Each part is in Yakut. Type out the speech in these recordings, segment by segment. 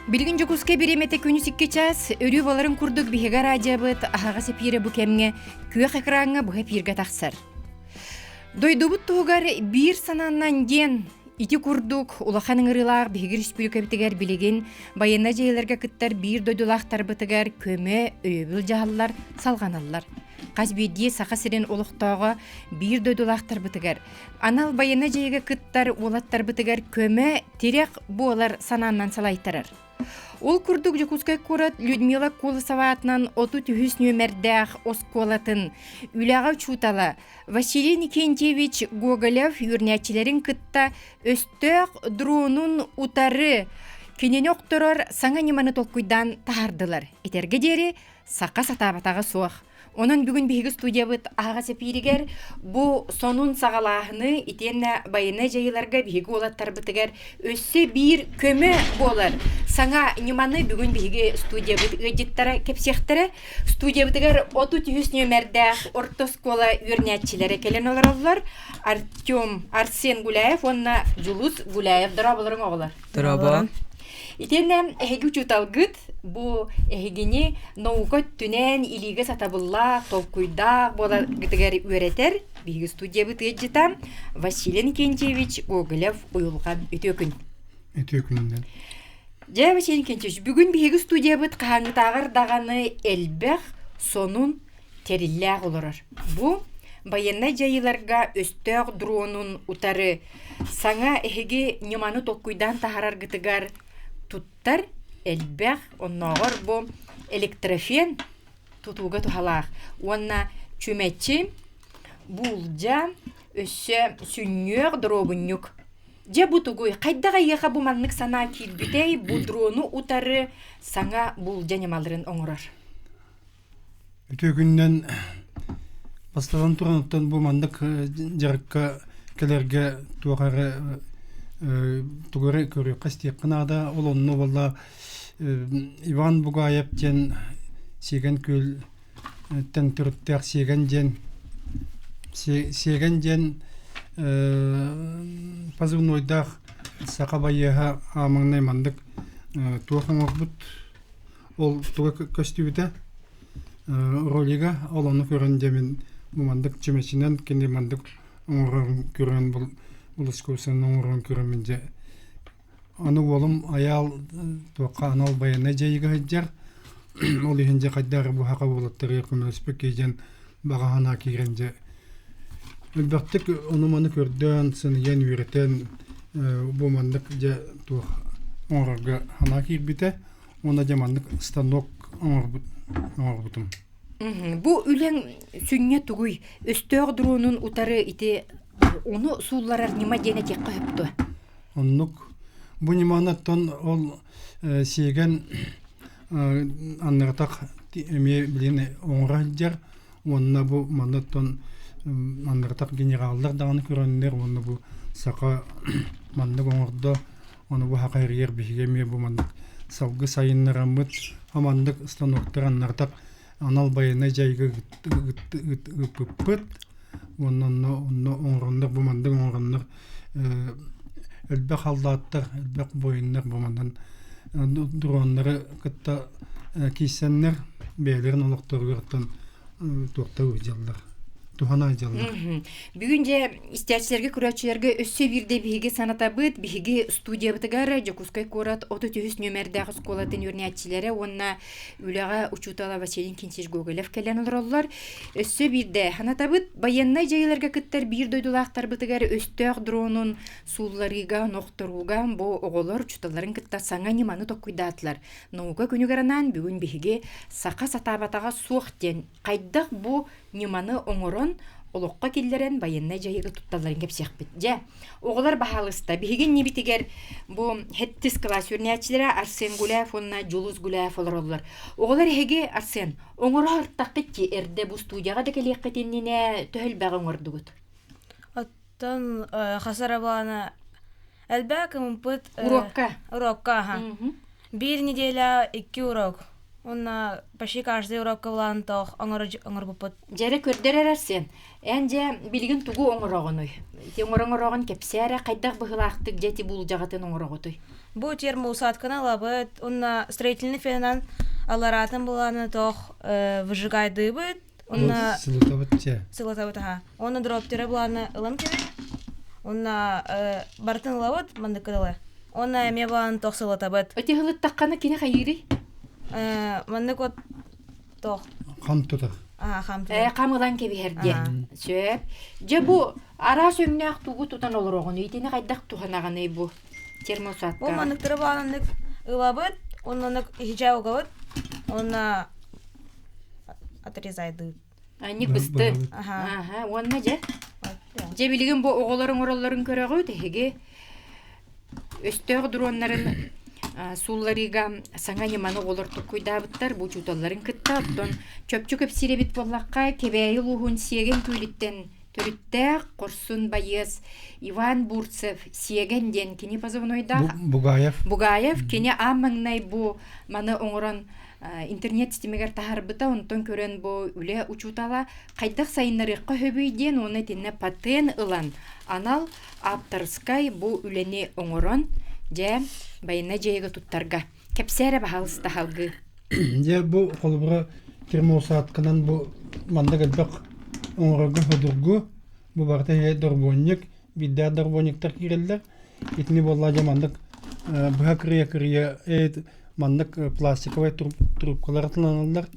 Билигин Дьокуускай бириэмэтэ күнүс 2 чаас, өрүү буоларын курдук биһиги араадьыйабыт аһаҕас эпиирэ бу кэмҥэ күөх экраҥҥа быһа эпииргэ тахсар. Дойдубут туһугар биир санааннан диэн ити курдук улахан ыҥырыылаах биһиги республикабытыгар билигин байыаннай дьайыыларга кыттар биир дойдулаахтарбытыгар көмө, өйөбүл дьаһаллар салҕаналлар. Хас биирдии Саха сирин олохтооҕо биир дойдулаахтарбытыгар анал байыаннай дьайыыга кыттар уолаттарбытыгар көмө, тирэх буолар санааннан салайтарар. Ол курдук Дьокуускай куорат Людмила Колосова аатынан 33 нүөмэрдээх оскуолатын үлэҕэ учуутала Василий Никентьевич Гоголев үөрэнээччилэрин кытта өстөөх дронун утары кинини охторор саҥа ньыманы толкуйдаан таһаардылар. Этэргэ диэри саха сатаабатаҕа суох. Онон бүгүн биһиги студиябыт аһаҕас эпииригэр бу сонун саҕалааһыны итиэннэ байыаннай дьайыыларга биһиги уолаттарбытыгар өссө биир көмө буолар саҥа ньыманы бүгүн биһиги студиябыт ыалдьыттара кэпсиэхтэрэ. Студиябытыгар 33 нүөмэрдээх орто оскуола үөрэнээччилэрэ кэлэн олороллор. Артем Арсен Гуляев уонна Дьулус Гуляев. Дорооболоруҥ оҕолор. Дорообо. Итиэннэ эһиги учууталгыт бу эһигини наука өттүнэн илиигэ сатабыллаах, толкуйдаах буоларгытыгар үөрэтэр биһиги студиябыт ыалдьыта Василий Никентьевич Гоголев уйулҕан үтүө күн. Үтүө күнүнэн. Дьэ, Василий Никентьевич, бүгүн биһиги студиябыт хаһааҥҥытааҕар даҕаны элбэх сонун тэриллээх олорор. Бу байыаннай дьайыыларга өстөөх дронун утары саҥа эһиги ньыманы толкуйдаан таһаараргытыгар туттар элбэх, оннооҕор бу электрофен тутууга туһалаах уонна чүмэчи, буулдьа, өссө сүнньүөх доруобунньук. Дьэ бу тугуй? Хайдах эйиэхэ бу маннык санаа киирбитэй? Бу дрону утары саҥа буулдьа ньымаларын оҥорор. Үтүө күнүнэн бастатан туран оттон бу маннык дьарыкка кэлэргэ туох эрэ тугу эрэ көрүөххэ-истиэххэ наада. Ол онно буолла Иван Бугаев диэн Сиэгэн Күөлтэн төрүттээх Сиэгэн диэн Сиэгэн диэн позывнойдаах саха байыаһа маҥнай маннык туох оҥорбут Ол туга көстүбүтэ ролига ол ону көрөн дьэ мин бу маннык чүмэчинэн кини маннык оҥорорун көрөн булускуусаны оҥорорун көрөммүн дьэ аны уолум Айаал туохха анал байыаннай дьайыыга сылдьар ол иһин дьэ хайдах эрэ бу саха уолаттарыгар көмөлөспүт киһи диэн баҕа санаа киирэн дьэ элбэхтик ону-маны көрдөөн сыныйан үөрэтэн бу маннык дьэ туох оҥорорго санаа киирбитэ Уонна дьэ маннык станок оҥорбутум. Бу үлэҥ сүнньэ тугуй? Өстөөх дронун утары ити ону суулларар ньыма диэн этиэххэ сөп дуо? Оннук. Бу ньыманы оттон ол сиэгэн анныгатах эмиэ билин оҥоро сылдьар уонна бу манна оттон анныгатах генераллар даҕаны көрөннөр уонна бу саха маннык оҥордо Ону бу хахайрыйар биһиги эмиэ бу маннык салгы сайыннараммыт маннык станоктар аннартар анал байыаннай дьайыыга ыыппыппыт уонна онно онно оҥороннор бу маннык оҥороннор элбэх халлааттар элбэх буойуннар бу манан дроннары кытта киирсэннэр бэйэлэрин олохторугар туохта ыдьаллар туһана ыдьаллар. Бүгүн дьэ истээччилэргэ, көрөөччүлэргэ өссө биирдэ биһиги санатабыт. Биһиги студиябытыгар Дьокуускай куорат 33 нүөмэрдээх оскуолатын үөрэнээччилэрэ уонна үлэҕэ учуутала Василий Кинтич Гоголев кэлэн олороллор. Өссө биирдэ санатабыт, байыаннай дьайыыларга кыттар биир дойдулаахтарбытыгар өстөөх дронун суулларыыга, нохторууга бу оҕолор учууталларын кытта саҥа ньыманы толкуйдаатылар. Наука күнүгэр анаан бүгүн биһиги саха сатаабатаҕа суох диэн хайдах бу ньыманы оҥорон олоххо киллэрэн байыаннай дьайыыга тутталларын кэпсиэхпит. Дьэ, оҕолор баһаалыста, биһиги иннибитигэр бу хэттис кылаас үөрэнээччилэрэ Арсен Гуляев уонна Дьулус Гуляев олороллор. Оҕолор эһиги, Арсен, оҥоро артаххыт дии эрдэ бу студияҕа да кэлиэххит иннинэ төһө элбэҕи оҥордугут? Оттон хасарабаана элбэх кымпыт Уруокка. Уруокка, аха. Биир неделя икки урок. Уонна почти каждый урокка булаан тоох оҥорбуппут. Дьэрэ көрдөр эрэрсиэн. Эн дьэ билигин тугу оҥороҕунуй? Ити оҥороҥороҕун кэпсээ эрэ хайдах быһыылаахтык дьэ ити буулдьаҕытын оҥороҕутуй? Бу термоусадканы ылабыт уонна строительный фенынан аллараатын булааны тоох выжигайдыыбыт уонна Сылытабыт чэ. сылытабыт аха. Уонна дроптера булааны ылан кэбит. Уонна барытын ылабыт мандыкка дылы. Уонна эмиэ булааны тоох сылытабыт. Ити ылыттаххына кини хайыырый? Маннык от тоох Хам тутар. Хам тутар. Хам ылан кэбиһэр диэн. Сөп. Дьэ бу араас өҥнөөх тугу тутан олороҕун? Итини хайдах туһанаҕыный бу термосадка? Бу манныктары бааннык ылабыт, оннонук иһичээ угабыт, уонна отрезайдыыбыт. Анньык бысты. Аха, уонна дьэ. Дьэ билигин бу оҕолор оҥороллорун көрөҕүт, эһиги Өстөөх дроннарын суулларыыга саҥа ньыманы оҕолор толкуйдаабыттар бу учууталларын кытта. Оттон чопчу кэпсиир эбит буоллахха, Кэбээйи улууһун Сиэгэн күөлүттэн төрүттээх хорсун байыас Иван Бурцев Сиэгэн диэн кини позывнойдаах Бугаев. Бугаев кини аан маҥнай бу маны оҥорон интернет ситимигэр таһаарбыта, онтон көрөн бу үлэ учуутала хайдах сайыннарыахха сөбүй диэн уонна итиннэ патент ылан анал ааптарыскай бу үлэни оҥорон, дьэ, байыаннай дьайыыга туттарга. Кэпсээ эрэ баһаалыста салгыы. Дьэ, бу холобура термоусадканан бу маннык элбэх оҥорорго судургу. Бу барыта иһэ дорбуонньук, биирдээх дорбуонньуктар киирэллэр. Итини буолла дьэ маннык быһа кырыйа-кырыйа маннык пластиковай трубкалар атыланаллар.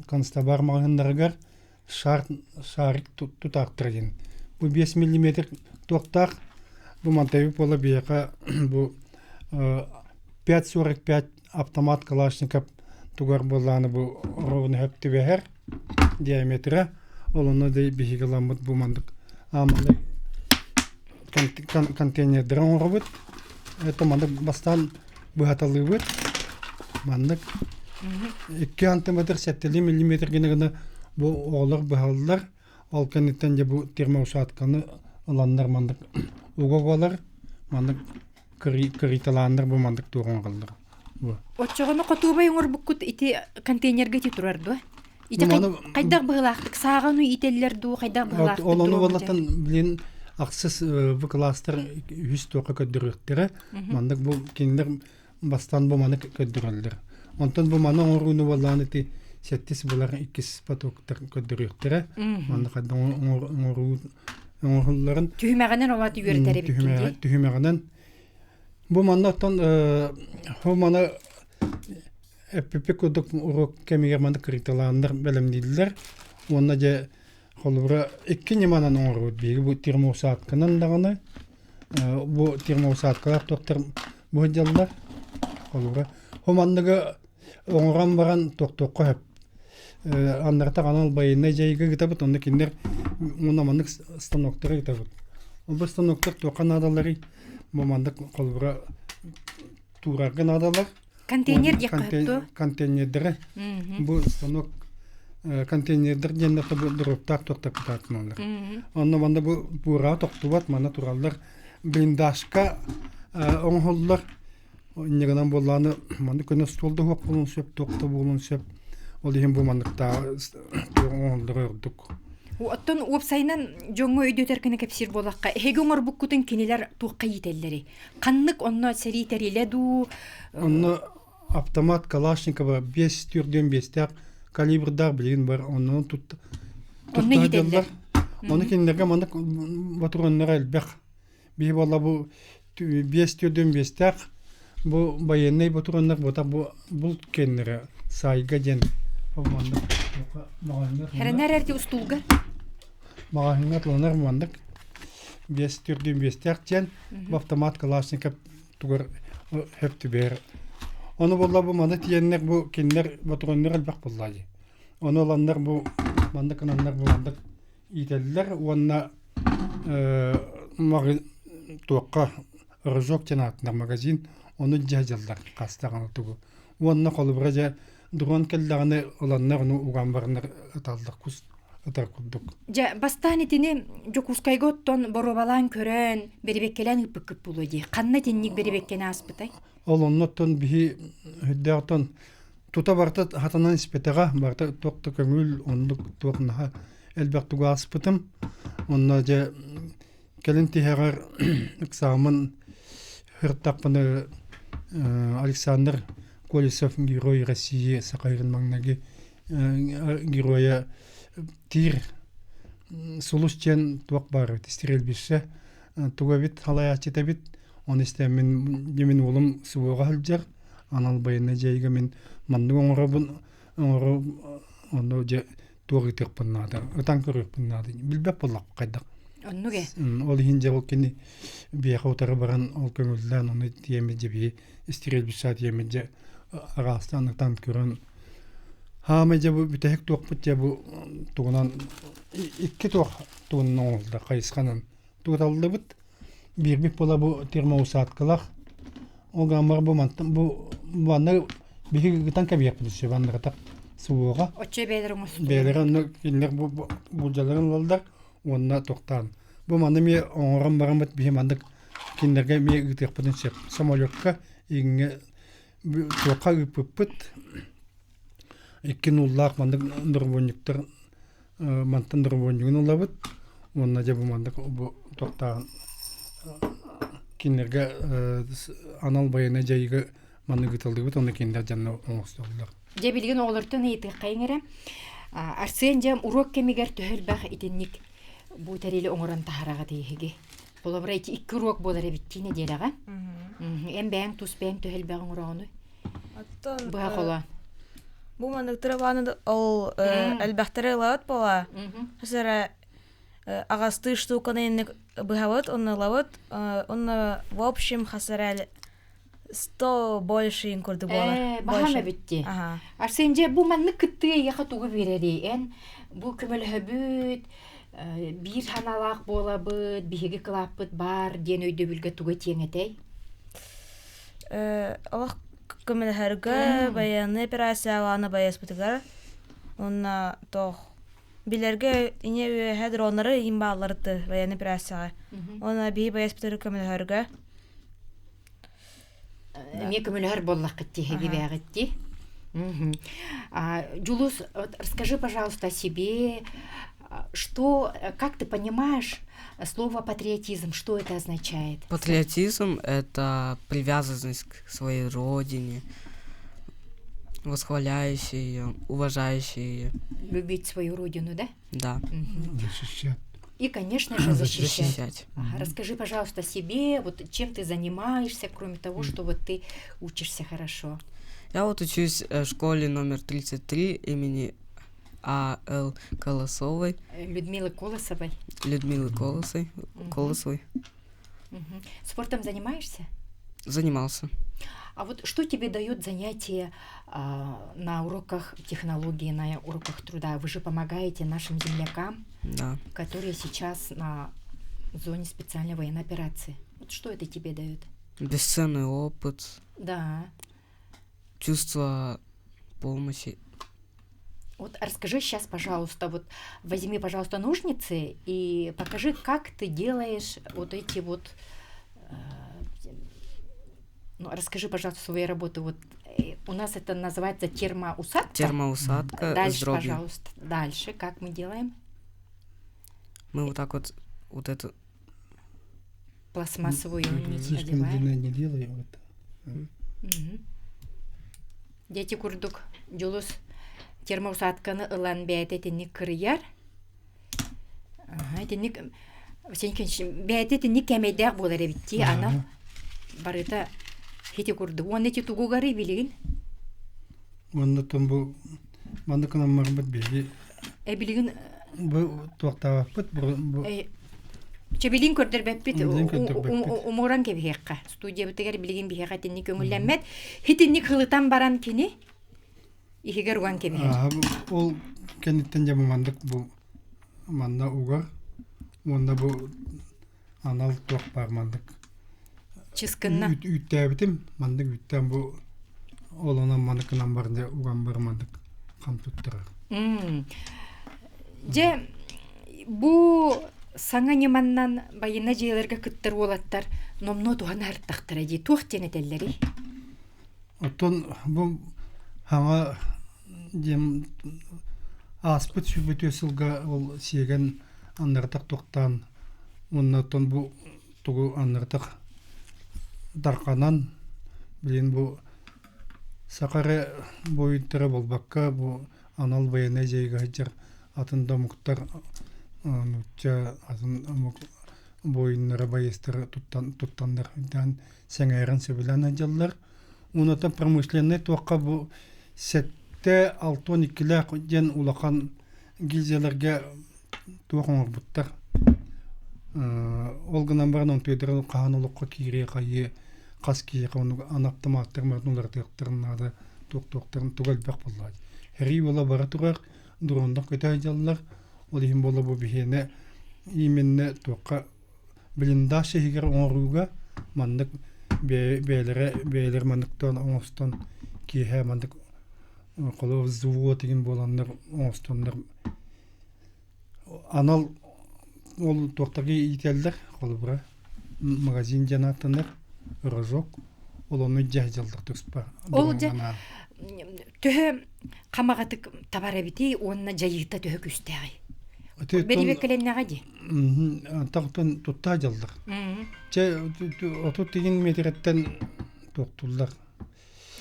Констабар маҕаһыыннарыгар шар шарик тутаахтара диэн. Бу 5 миллиметр туохтаах бу мантайбыт буола биһиэхэ бу 5.45 автомат Калашников тугар буоллааны бу ровно хөп түбэһэр диаметра ол онно да биһиги ламмыт бу мандык ааманы контейнердары оҥоробут это маннык бастаан быһаталыыбыт маннык 2 сантиметр 7 миллиметр гына гына бу оҕолор быһаллар ол кэнниттэн дьэ бу термоусадканы ыланнар маннык уга угалар маннык кырыйталааннар бу маннык туох оҥороллор Оччоҕуна хотуобай оҥорбуккут ити контейнерга ити турар дуо? Ити хайдах быһылаахтык сааҕаны иитэллэр дуу, хайдах быһылаахтык Ол ону боллаттан билин ахсыс бу класстар үһүс туохха көрдөрүөхтэрэ. Маннык бу кинилэр бастаан бу маны көрдөрөллөр. Онтон бу маны оҥорууну боллаан ити сэттис булар иккис потоктар көрдөрүөхтэрэ. Манна хайдах оҥоруу оҥоһулларын Түһүмэҕинэн олаат үөрэтэр эбиккин дии. Түһүмэҕинэн Бу манна оттон бу маны эппиппит курдук уруок кэмигэр маны кырыйталааннар бэлэмнииллэр уонна дьэ холобура икки ньыманан оҥоробут биһиги бу термоусадканан даҕаны бу термоусадкалаах туохтар бу сылдьаллар холобура бу манныгы оҥорон баран туохтуохха сөп аннарата анал байыаннай дьайыыга ыытабыт онно кинилэр уонна маннык станоктары ыытабыт ол бу станоктар туохха наадаларый бу маннык холобура туурарга наадалар контейнер диэххэ дуо контейнердэрэ бу станок контейнердэр диэннэр бу доруоптаах туохтаппытаатыналлар онно манна бу буураа тохтубат манна тураллар блиндажка оҥоһуллар Инньэ гынан буоллаҕына маннык көнө остуол да суох буолуон сөп, туох да буолуон сөп. Ол иһин бу манныктааҕы оҥоһуллара ордук. Оттон уопсайынан дьоҥҥо өйдөтөр гына кэпсиир буоллахха, эһиги оҥорбуккутун кинилэр туохха иитэллэрий? Ханнык онно сэрии тэрилэ дуу? Онно автомат Калашникова 5 4 5-тээх калибрдаах билигин бар оннун тутта Онно иитэллэр. Ону кинилэргэ маннык ботуруоннара элбэх. Биһи буолла бу биэс түөрдүн биэстээх бу байыаннай ботуруоннар буотах бу булт кэннэрэ саайга диэн маннык Хэрэнэр эрти устуулга маҕаһыыҥҥа атланар маннык 5 4 5-тээх диэн бу автомат Калашников тугар хөп түбэһэр. Ону буолла бу маны тиэннэр бу кинилэр ботуруоннар элбэх буолла дии. Ону ыланнар бу маннык гынаннар бу маннык иитэллэр уонна туохха Рожок диэн ааттанар магазин ону дьэ дьаллар хастаҕына тугу уонна холобура дьэ дрон кэллэҕинэ ыланнар ону уган бараннар ыталлар кус ытар курдук. Дьэ бастаан итини Дьокуускайга оттон боруобалаан көрөн бэрибэккэлээн ыыппыккыт буолуо дии. Ханна итинник бэрибэккэни ааспытай? Ол оннуттан биһи үрдээҕтэн. Тута барыта хатанан испэтэҕэ, барыта туох да көҥүл, оннук туох наһаа элбэх тугу ааспытым. Онно дьэ кэлин тиһэҕэр ыксааммын ырыттахпына Александр Колесов Герой России Саха маҥнайгы геройа тиир сулус диэн туох баар стрельбище тугу эбит халайааччыта эбит оны истэммин дьэ мин уолум СВО-ҕа сылдьар анал байыаннай дьайыыга мин маннык оҥоробун оҥоро ону дьэ туох ыытыахпын наада ытан көрүөхпүн наада билбэт буоллахпын хайдах Оннук ээ. Ол иһин дьэ ол кини биэхэ утары баран ол көҥүллээн ону тиэмэ дьэ биһи стрельбище тиэмэ дьэ араастаан ытан көрөн хаамай дьэ бу бүтэһик туохпут дьэ бу тугунан икки туох тугунан оҥоһуллар хайысханан туталлыбыт биирбит буола бу термоусадкалаах ол гаммар бу мантан бу манна биһиги ытан кэбиһиэхпит сөп анныгата суоҕа Оччо бэйэлэр оҥостулар. бэйэлэрэ онно кинилэр бу булдьаларын ылаллар уонна тохтоон бу маны эмиэ оҥорон бараммыт биһи маннык кинилэргэ эмиэ ыытыахпытын сөп самолекка иҥҥэ туохха ыыппыппыт икки нууллаах маннык дорбуонньуктар мантан дорбуонньугун ылабыт уонна дьэ бу маннык бу тохтоон кинилэргэ анал байыаннай дьайыыга маннык ыытыллыбыт уонна кинилэр дьонно оҥостоллор. Дьэ билигин оҕолортон ыйытыаххайыҥ эрэ. Арсен дьэ уруок кэмигэр төһө элбэх итинник бу тэрили оҥорон таһараҕыт эһиги? Холобура ити икки уруок буолар эбиттии нэдиэлэҕэ. Эн бэйэҥ тус бэйэҥ төһө элбэх оҥороҕунуй? Оттон Быһа холоон. бу манныктара бааны ол элбэхтэри ылабыт буола. Хасара аҕастыы штуканы инник быһабыт, онно ылабыт, онно в общем хасара 100 больше ин курдук буолар. Ээ, баһаам эбит дии. Арсен дьэ бу маннык кыттыы эйиэхэ тугу биэрэрий? Эн бу көмөлөһөбүт, биир санаалаах буолабыт, биһиги кылааппыт баар диэн өйдөбүлгэ тугу этиэҥ этэй? Олох көмөлөһөргө байыаннай операциялааны байыаспытыгар уонна туох билэргэ ийэ үөһэ дроннары иин баалларыты военный операцияҕа уонна биһи байыаспытыгар көмөлөһөргө Эмиэ көмөлөһөр буоллаххыт дии бээҕит дии. Джулус, вот расскажи, пожалуйста, о себе, что, как ты понимаешь слово патриотизм, что это означает? Патриотизм – это привязанность к своей родине, восхваляющий ее, уважающий ее. Любить свою родину, да? Да. Защищать. И, конечно же, защищать. Защищать. Ага, Расскажи, пожалуйста, о себе, вот чем ты занимаешься, кроме того, что вот ты учишься хорошо. Я вот учусь в школе номер 33 имени А. Л. Колосовой. Людмилы Колосовой. Людмилы Колосой, Колосовой. Угу. Спортом занимаешься? Занимался. А вот что тебе дает занятие на уроках технологии, на уроках труда? Вы же помогаете нашим землякам, да. которые сейчас на зоне специальной военной операции. Вот что это тебе дает? Бесценный опыт. Да. Чувство помощи. Вот расскажи сейчас, пожалуйста, вот возьми, пожалуйста, ножницы и покажи, как ты делаешь вот эти вот ну, расскажи, пожалуйста, свою работу. Вот у нас это называется термоусадка. Термоусадка Дальше, с дробью. пожалуйста. Дальше как мы делаем? Мы вот так вот, вот эту... Пластмассовую нить Слишком одеваем. длинное не делай. Вот. Дети курдук Дьулус термоусадканы ылан бэйэтэ итинник кырыйар. Итинник бэйэтэ итинник кэмэйдээх буолар эбит дии ана барыта хити курдук. Уонна ити тугугары билигин? Уонна тон бу маннык гынан биһиги Э билигин бу туохтаабаппыт бу Чэбилин көрдөрбөппүт умуран кэбиһиэххэ. Студиябытыгар билигин биһиэхэ итинник көҥүллэммэт. Хитинник хылытан баран кини иһигэр уган кэбиһэр. Ол кэнниттэн дьэ бу маннык бу манна угар уонна бу анал туох баар маннык Чыскынна. Үүттээбитим маннык үүттээн бу ол онон маннык гынан баран дьэ уган бар маннык хам туттарар. Дьэ бу саҥа ньыманнан байына дьиэлэргэ кыттар уолаттар номнуо туһана ыртахтара дии туох диэн этэллэрий? Оттон бу Хаҥа диэн ааспыт сүүрбэтүө сылга ол сиэгэн аннартах туохтаан уонна оттон бу тугу аннартах дарханан билин бу саха эрэ буойуттара буолбакка бу анал байыаннай дьайыыга сылдьар атын да омуктар нуучча атын омук буойуннара байыастара туттан туттаннар үрдээн сэҥээрэн сөбүлээн сылдьаллар. Уонна промышленнай туохха бу 7-6 иккилээх диэн улахан гильзаларга туох оҥорбуттар. Ол гынан баран онтуйдарын хаһан олоххо киириэ хайыы хас киһиэхэ ону анаптамааттар уларытыахтарын наада туох-туохтарын туга элбэх буоллаҕа. Сэрии буола бара турар, дроннар көтө сылдьаллар. Ол иһин буола бу биһиэнэ именно туохха блиндаж иһигэр оҥорууга маннык бэйэлэрэ бэйэлэрэ манныктан оҥостон киэһэ маннык холобур взвод игин буоланнар оҥостоннор анал ол туохтарга иитэллэр холобура магазин диэн ааттанар рожок ол ону дьэ дьаллар туспа Ол дьэ төһө хамаҕатык табар эбитий уонна дьайыыта төһө күүстээҕий? Бэрибэккэлэннэҕэ дии. Тахтан туттаа дьаллар. Чэ 30 тигин метреттен туохтуллар.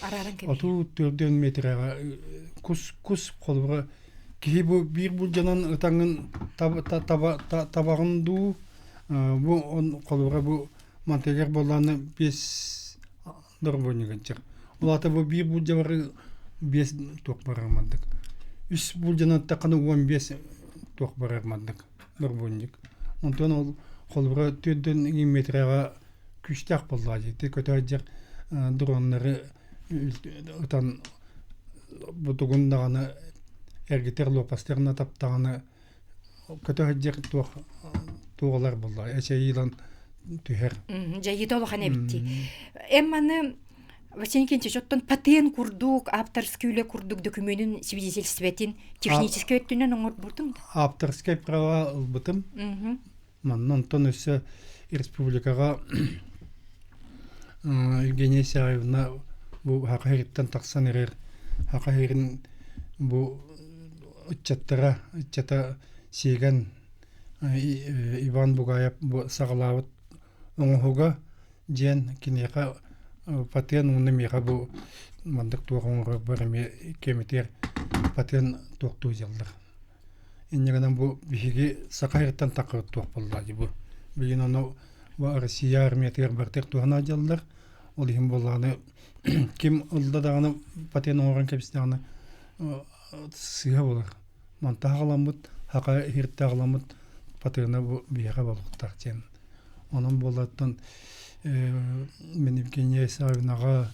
Арааран кэбиһэр. 34 метрэҕэ кус кус холобура киһи бу биир булдьанан ытаҥын табаҕын дуу бу холобура бу мантыгар буоллаҕына биэс дорбонньугунчах. Ол аата бу биир булдьа бары биэс туох барар мандык. Үс булдьанан таххана 15 туох барар мандык дорбонньук. Онтон ол холобура төрдөн метрэҕэ күүстээх буоллаҕа дии. Көтөөдьөр дроннары ытан бутугун даҕаны эргитэр лопастарына таптаҕына көтө сылдьар туох туоҕалар буоллаҕа эчэйиилэн түһэр. Дьайыыта улахан эбит дии. Эн маны Василий Никитич, оттон патент курдук, авторский үлэ курдук докумуонун свидетельствотын техническэй өттүнэн оҥорбутуҥ да? Авторскай права ылбытым. Манна онтон өссө республикаҕа Евгения Исаевна бу Саха сириттэн тахсан эрэр Саха сирин бу ыччаттара ыччата сиэгэн Иван Бугаев бу саҕалаабыт оҥоһуга диэн киниэхэ патент уонна миэхэ бу маннык туох оҥорорбор эмиэ кэмитиэр патент туохтуу дьаллар. Инньэ гынан бу биһиги Саха сириттэн таххыбыт туох буолла дии бу. Билигин ону бу Россия армиятыгар барытыгар туһана дьаллар. Ол иһин буоллаҕына ким ылла даҕаны патент оҥорон кэбистэҕинэ сыыһа буолар. Мантан аҕаламмыт, Саха сириттэн аҕаламмыт патена бу биһиэхэ буолуохтаах диэн. Онон буоллаттан мин Евгения Исаевнаҕа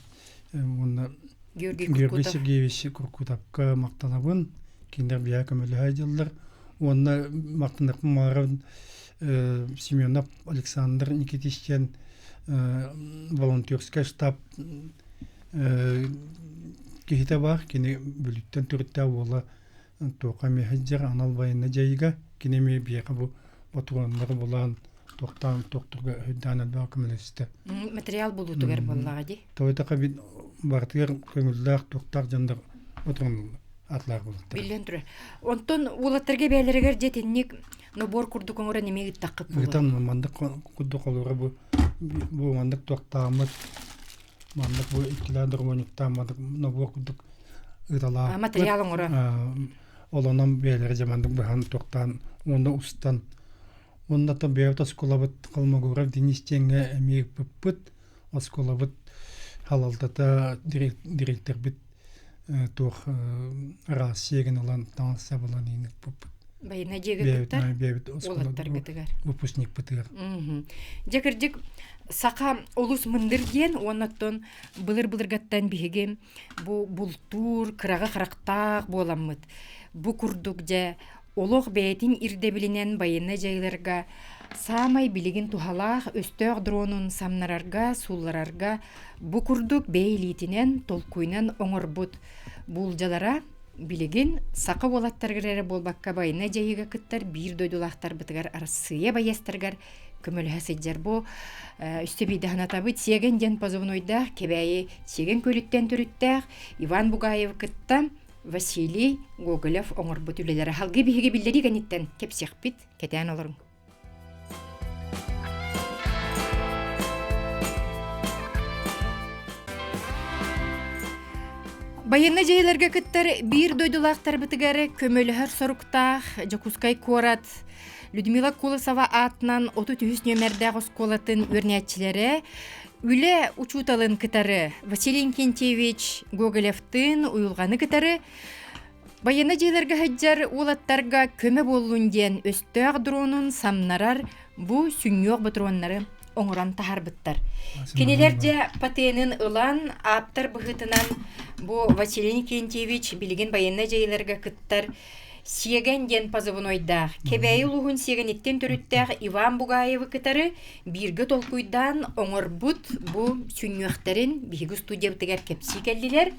уонна Георгий Георгий Куркутов. Сергеевич Куркутовка махтанабын. Кинилэр биһиэхэ көмөлөһө дьыллар. Уонна махтаныахпын баҕарабын Семенов Александр Никитич диэн волонтерскай штаб киһитэ баар. Кини Бүлүүттэн төрүттээх уола туохха эмиэ сылдьар анал военнай дьайыыга. Кини эмиэ биһиэхэ бу ботуруоннары булан туохтаан туохтурга өйдөөн элбэх көмөлөстө. Материал булуутугар буоллаҕа дии. Тоҕо бит барытыгар көҥүллээх туохтаах дьоннор отурун атлаах булуттар. Биллэн турар. Онтон уолаттарга бэйэлэригэр дьэ итинник нобуор курдук оҥорон эмиэ ыыттаххыт буолуо. Ыытан маннык курдук олоро бу бу маннык туохтааммыт маннык бу иккилээн дорогуонньуктаан маннык нобуор курдук ыыталаах. Материал оҥоро. Олонон бэйэлэрэ дьэ маннык быһан туохтаан уонна устан уонна то бэйэбит оскуолабыт Холмогоров Денис диэҥҥэ эмиэ ыыппыппыт. Оскуолабыт халалтата дириэктэрбит туох араас сиэгин ылан таҥас сабылан иҥиппиппит. Байына дьиэгэ кыттар Бэйэбит уолаттаргытыгар. выпускникпытыгар. Дьэ кырдьык саха олус мындыр диэн уонна оттон былыр-былыргаттан биһиги бу бултуур кыраҕы харахтаах буоламмыт бу курдук дьэ олох бэйэтин ирдэбилинэн байыаннай дьайыыларга саамай билигин туһалаах өстөөх дронун самнарарга, суулларарга бу курдук бэйэ илиитинэн, толкуйунан оҥорбут буулдьалара билигин саха уолаттарыгар эрэ буолбакка байыаннай дьайыыга кыттар биир дойдулаахтарбытыгар Арассыыйа байыастарыгар көмөлөһө сылдьар. Бу үстэ биирдэ санатабыт Сиэгэн диэн позывнойдаах Кэбээйи Сиэгэн күөлүттэн төрүттээх Иван Бугаев кытта Василий Гоголев оҥорбут үлэлэрэ. Салгыы биһиги биллэрии кэнниттэн кэпсиэхпит, кэтээн олоруҥ. Байыаннай дьайыыларга кыттар биир дойдулаахтарбытыгар көмөлөһөр соруктаах Дьокуускай куорат Людмила Колосова аатынан 33 нүөмэрдээх оскуолатын үөрэнээччилэрэ үлэ учууталын кытары Василий Инкентьевич Гоголевтыын уйулҕаны кытары Байыаннай дьиэлэргэ сылдьар уолаттарга көмө буоллун диэн өстөөх дронун самнарар бу сүнньүөх ботуруоннары оҥорон таһаарбыттар. Кинилэр дьэ патенын ылан, ааптар быһыытынан бу Василий Никентьевич билигин байыаннай дьайыыларга кыттар Сиэгэн диэн позывнойдаах, Кэбээйи улууһун Сиэгэниттэн төрүттээх Иван Бугаевы кытары бииргэ толкуйдаан оҥорбут бу сүнньүөхтэрин биһиги студиябытыгар кэпсии кэллилэр.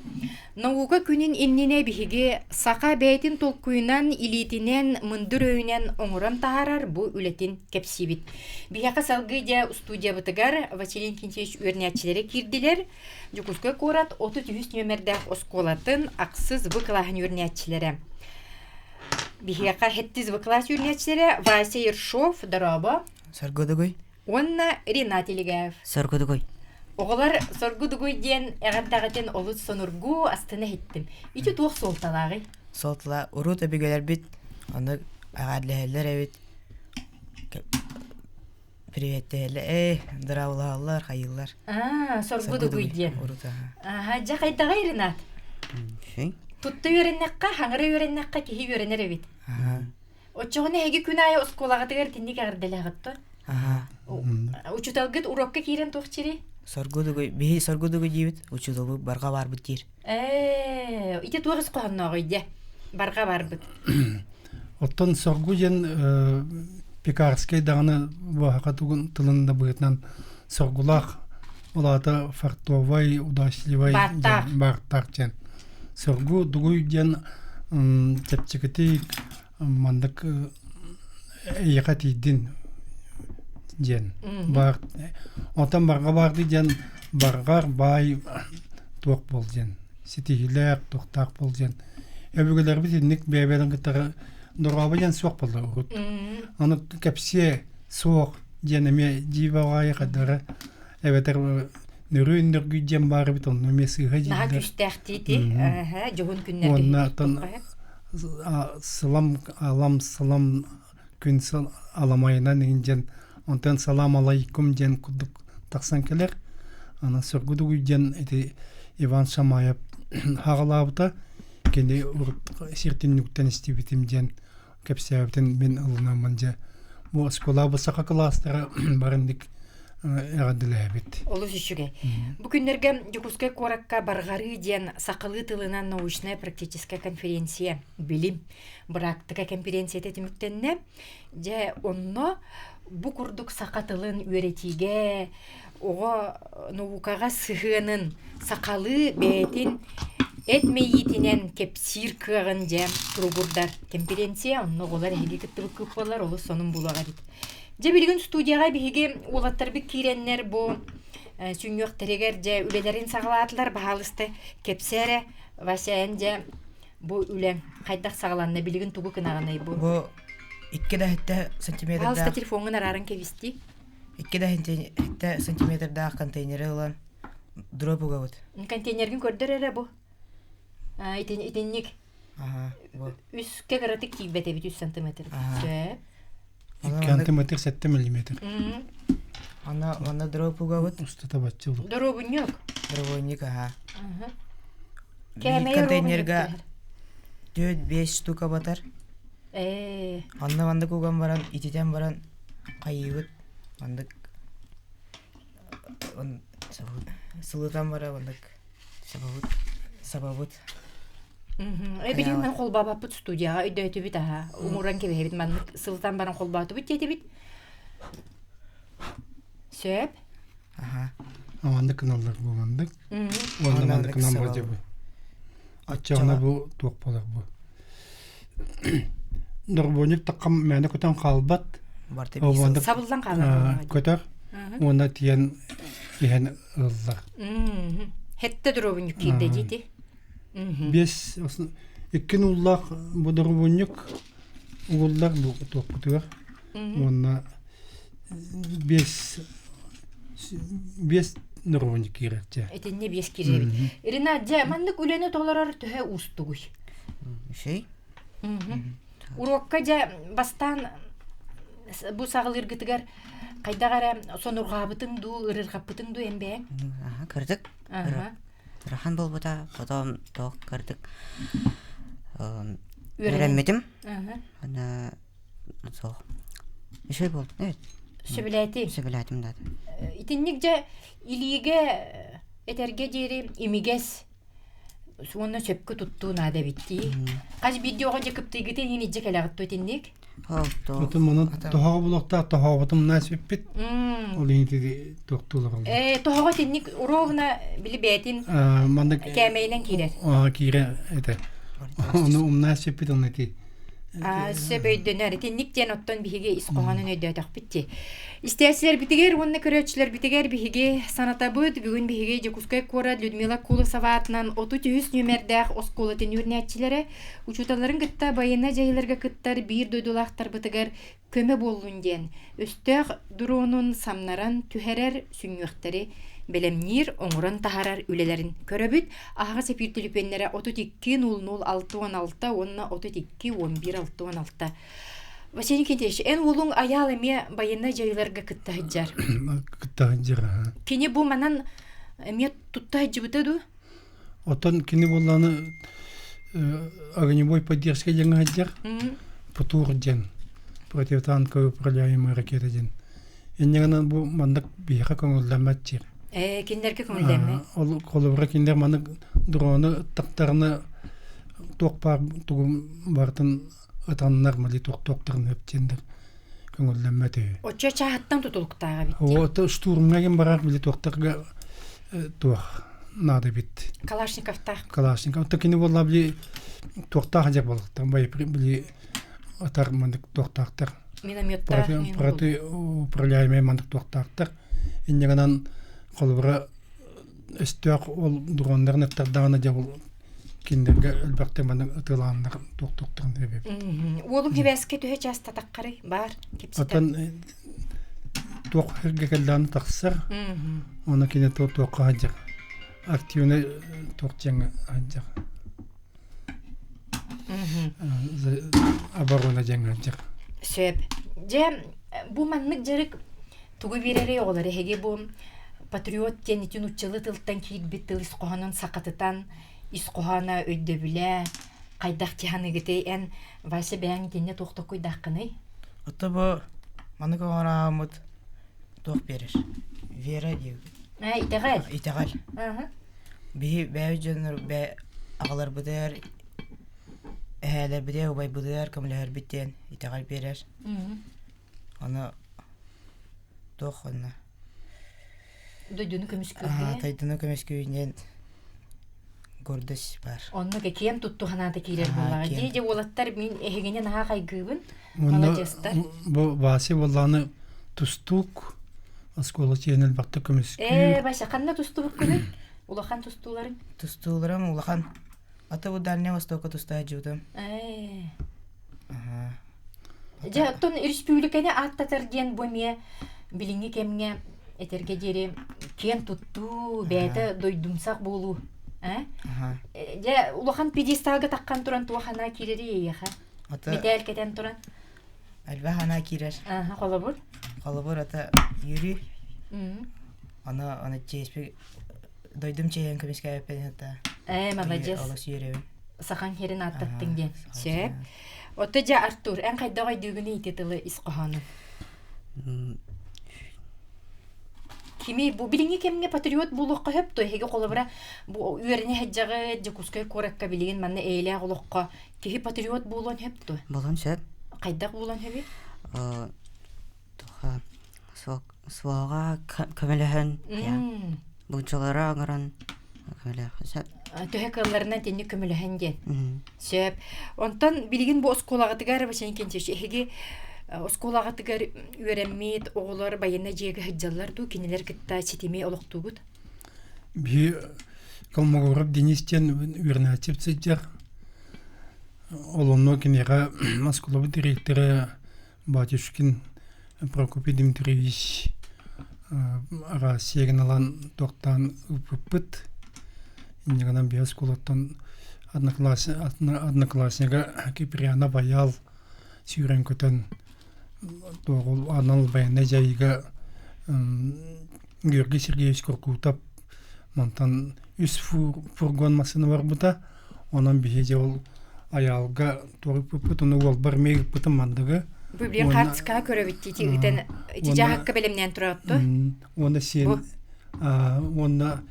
Наука күнүн иннинэ биһиги саха бэйэтин толкуйунан, илиитинэн, мындыр өйүнэн оҥорон таһаарар бу үлэтин кэпсиибит. Биһиэхэ салгыы дьэ студиябытыгар Василий Инкентьевич үөрэнээччилэрэ киирдилэр. Дьокуускай куорат 33 нүөмэрдээх оскуолатын ахсыс В кылааһын үөрэнээччилэрэ. Биһиэхэ сэттис В кылаас үөрэнээччилэрэ Вася Ершов, дорообо. Саргыдыгый. Уонна Ринат Илигаев. Соргудугуй. Оҕолор Соргудугуй диэн эҕэрдэҕитин олус сонургуу астына иһиттим. Ити туох суолталааҕый? Суолтала урут өбүгэлэрбит ону эҕэрдэлэһэллэр эбит. Приветтэһэллэр, ээ, дыраабылаһаллар, хайыыллар. Аа, Соргудугуй диэн. Урут аха. Аха, дьэ хайдаҕый Ринат? Тутта үөрэннэххэ, хаҥыра үөрэннэххэ киһи үөрэнэр эбит. Аха. Оччоҕуна эһиги күн аайы оскуолаҕытыгар итинник эҕэрдэлээҕит дуо? Аха. Учууталгыт уруокка киирэн туох чири? Соргудугуй, биһи соргудугуй диибит, учууталбыт барҕа баарбыт диир. Ээ, ити туох ис хоһооннооҕуй дьэ? Барҕа баарбыт. Оттон соргу диэн Пекарскай даҕаны буоһаха тугун тылын да быһыытынан соргулаах ол аата фартовай, удачливай Бааттаах. баартаах диэн. Соргу дугуй диэн чэпчэкитик маннык эйиэхэ тиийдин диэн баар онтон барҕа баарды диэн барҕар баай туох буол диэн ситиһиилээх туохтаах буол диэн өбүгэлэрбит инник бэйэ-бэйэлэрин кытта дорообо диэн суох буолла урут ону кэпсиэ суох диэн эмиэ дьиибэ баҕайы хайдара эбэтэр нөрүөн нөргүй диэн баар эбит онно эмиэ сыыһа Наһаа дииллэр күүстээх тиити, дьоһун күннэргэ уонна оттон сылам алам сылам күн аламайынан иһин диэн онтон салам алайкум диэн курдук тахсан кэлэр ана соргудугуй диэн ити Иван Шамаев хаҕалаабыта кини урут сиртиннүктэн истибитим диэн кэпсээбитин мин ылынаммын дьэ бу оскуола саха кылаастара барыннык эҕэрдэлээбит. Олус үчүгэй. Бу күннэргэ Дьокуускай куоракка Барҕарыы диэн сахалыы тылынан научная практическая конференция билим быраактыка конференцията түмүктэннэ. Дьэ, онно бу курдук саха тылын үөрэтиигэ оҕо наукаҕа сыһыанын сахалыы бэйэтин эт мэйиитинэн кэпсиир кыаҕын дьэ туругурдар кэмпириэнсийэ онно оҕолор эһиги кыттыбыт кыыппалар олус сонун буолуох эбит. Дьэ билигин студияҕа биһиги уолаттарбыт киирэннэр бу сүнньүөхтэригэр дьэ үлэлэрин саҕалаатылар баһаалыста кэпсээ эрэ Вася эн дьэ бу үлэҥ хайдах саҕаланна билигин тугу гынаҕыный бу Бу икки да сэттэ Пожалуйста сантиметрдаах телефоҥҥун арааран кэбистии Икки да сэттэ сантиметрдаах контейнеры ылан дроп угабыт. Контейнергин көрдөр эрэ бу. Итин итинник. Аха, бу. Үскэ кыратык тиийбэт эбит үс сантиметр. Сөп. Икки сантиметр сэттэ миллиметр. Ана манна дроп угабыт. Устата бачча улуу. Доруобунньук. Доруобунньук, аха. Кээмэйэ контейнерга 4-5 штука батар. Ээ. Онно маннык уган баран, ититэн баран хайыыбыт Маннык сылытан бара маннык сабабыт сабабыт Э билигин мин холбообоппут студияҕа өйдөөтүбүт аһа умуран кэбиһэбит маннык сылытан баран холбоотубут диэтибит сөп аха Маннык гыналлар бу маннык уонна маннык гынан вроде бы аччаҕына бу туох буолар бу дорбуонньук таххам мээнэ көтөн хаалбат. Барта биир Сабыллан хаалар. Көтөр уонна тиэн иһэн ыллар. Хетте доробунньук киирдэ диити. Биэс икки ууллаах бу доробунньук угуллар бу туохпутугар уонна биэс биэс доробунньук киирэрчэ. Итинне биэс киирэбит. Ирина, дьэ маннык үлэни толорор төһө уустугуй? Үчүй. Уруокка дьэ бастаан бу саҕалыыргытыгар хайдах эрэ сонурҕаабытыҥ дуу, ырырҕаппытыҥ дуу эн бэйэҥ? Аха, кырдык. Ырахан буолбута, потом туох кырдык үөрэммитим. Ана суох. Үчүгэй буолбут. Evet. Сөбүлээтим. Сөбүлээтим да. Итинник дьэ илиигэ этэргэ диэри имигэс уонна сөпкө туттуу наада эбит дии. Хас биирдии оҕо дьэ кыптыйгытын иһин илдьэ кэлэҕит дуо итинник? Отон маны тоһоҕо булуохтаах тоһоҕобутун мына сүппүт. Ол иһин ити туохтуулар олор. Э, тоһоҕо итинник ровно били бэйэтин Маннык кээмэйинэн киирэр. Киирэ этэ. Ону умнаа сүппүт онно ити Сөп өйдөнөр. Итинник диэн оттон биһиги ис хоһоонун өйдөөтөхпүт дии. Истээччилэрбитигэр уонна көрөөччүлэрбитигэр биһиги санатабыт. Бүгүн биһиги Дьокуускай куорат Людмила Кулусова аатынан 33 нүөмэрдээх оскуолатын үөрэнээччилэрэ учууталларын кытта байыаннай дьайыыларга кыттар биир дойдулаахтарбытыгар көмө буоллун диэн өстөөх дронун самнаран түһэрэр сүнньүөхтэри бэлэмниир, оҥорон таһаарар үлэлэрин көрөбүт. Аһаҕас эпиир түлүпүөннэрэ 32 00 66 уонна 32 11 66. Василий Никитич, эн уолуҥ Айаал эмиэ байыаннай дьайыыларга кытта сылдьар. Кытта сылдьар. Кини бу манан эмиэ тутта сылдьыбыта дуу? Оттон кини буоллаҕына огневой поддержка диэҥҥэ сылдьар. Путур диэн противотанковый управляемая ракета диэн. Инньэ гынан бу маннык биһиэхэ көҥүллэммэт диир. Ээ, кинилэргэ көҥүллэммэт. Ол холобура кинилэр маннык дрону ыттахтарына туох баар тугум барытын ытаннар мали туох-туохтарын өп диэннэр көҥүллэммэт үһү. Оччо чааһыттан тутулуктааҕа эбит. Ото штурмҥа ким барар били туохтарга туох наада эбит. Калашниковтаах. Калашников. Ото кини буолла били туохтаах дьэ буолуохтар били атар маннык туохтаахтар. Минометтаах. Проти управляемый маннык туохтаахтар. Инньэ гынан холобура өстөөх ол дроннарын ыттардаҕына дьэ ол кинилэргэ элбэхтик маннык ытыалааннар туох-туохтарын эбит. Уолум хибээскэ төһө час татаххарый баар кэпсэтэр. Оттон туох сиргэ кэллэҕинэ тахсар. Оны кини туохха сылдьар. Активный туох дьаҥа сылдьар. Оборона дьаҥа сылдьар. Сөп. Дьэ, бу маннык дьарык тугу биэрэрий оҕолор эһиги бу патриот диэн ити нууччалыы тылтан киирбит тыл ис хоһоонун сахатытан ис хоһооно өйдөбүлэ хайдах тиһаныгытый эн Вася бэйэҥ итиннэ туох токуйдааххыный? Ото бу маннык оҥорааммыт туох биэрэр? Вера диэбит. Ээ, итэҕэл. Итэҕэл. Биһи бэйэбит дьоннор бэ аҕаларбытыгар эһээлэрбитигэр убайбытыгар көмөлөһөрбүт диэн итэҕэл биэрэр. Ону туох онно Дойдуну көмүскүүргэ. Дойдуну көмүскүүр диэн гордость баар. Онно киэн тутту санаата киирэр буоллаҕа. Дии дьэ уолаттар мин эһигини наһаа хайгыыбын. Маладьыастар. Бу Вася буоллаҕына тустуук оскуола чиэнэ элбэхтик көмүскүүр. Ээ, Вася ханна тустубуккунуй? Улахан тустууларыҥ? Тустууларым улахан. Ата бу Дальний Востокка туста сылдьыбытым. Ээ. Дьэ, оттон республиканы ааттатар диэн бу эмиэ билиҥҥи кэмҥэ этэргэ диэри киэн туттуу, бэйэтэ дойдумсах буолуу. Э? Дьэ, улахан пьедесталга таххан туран туох анаа киирэри эйиэхэ? Мэтээл кэтэн туран? Элбэх анаа киирэр. Холобур? Холобур, ата үөрүү. Аны, аны чиэспи дойдум чиэһин көмүскээбиппин ата. Ээ, молодец. Олус үөрэбин. Сахан херин ааттаттыҥ диэн. Сөп. Отто дьэ, Артур, эн хайдах өйдүүгүнүй ити тылы ис хоһоонун? Кими бу билиҥҥи кэмҥэ патриот буолуохха сөп то эһиги холобура бу үөрэнэ сылдьаҕыт Дьокуускай куоракка билигин манна эйэлээх олоххо киһи патриот буолуон сөп дуо? Буолуон сөп. Хайдах буолуон сөбүй? Туха суоҕа көмөлөһөн булчулары оҥорон көмөлөһөн сөп. Төһө кыалларынан итинник көмөлөһөн диэн. Сөп. Онтон билигин бу оскуолаҕытыгар Василий Никитич эһиги Оскуолаҕытыгар үөрэммит оҕолор байыаннай дьиэгэ сылдьаллар дуу, кинилэр кытта ситими олохтуугут? Биһи Колмогоров Денис диэн үөрэнээччи сылдьар. Ол онно киниэхэ оскуолабыт дириэктэрэ Батюшкин Прокопий Дмитриевич Россиягын ылан туохтаан ыыппыппыт. Инньэ гынан биһи оскуолаттан однокласснига Киприана Баял сүүрэн-көтөн туох анал байыаннай дьайыыга Георгий Сергеевич Куркутов мантан үс фургон массыына барбыта. Онон биһи дьэ ол айаалга туох ыппыппыт, ону уолбар эмиэ ыыппытым мандыгы. Бу билин хаартыскаҕа көрөбүт ити ытан ити дьааһыкка бэлэмнээн тураҕыт Уонна сиэн уонна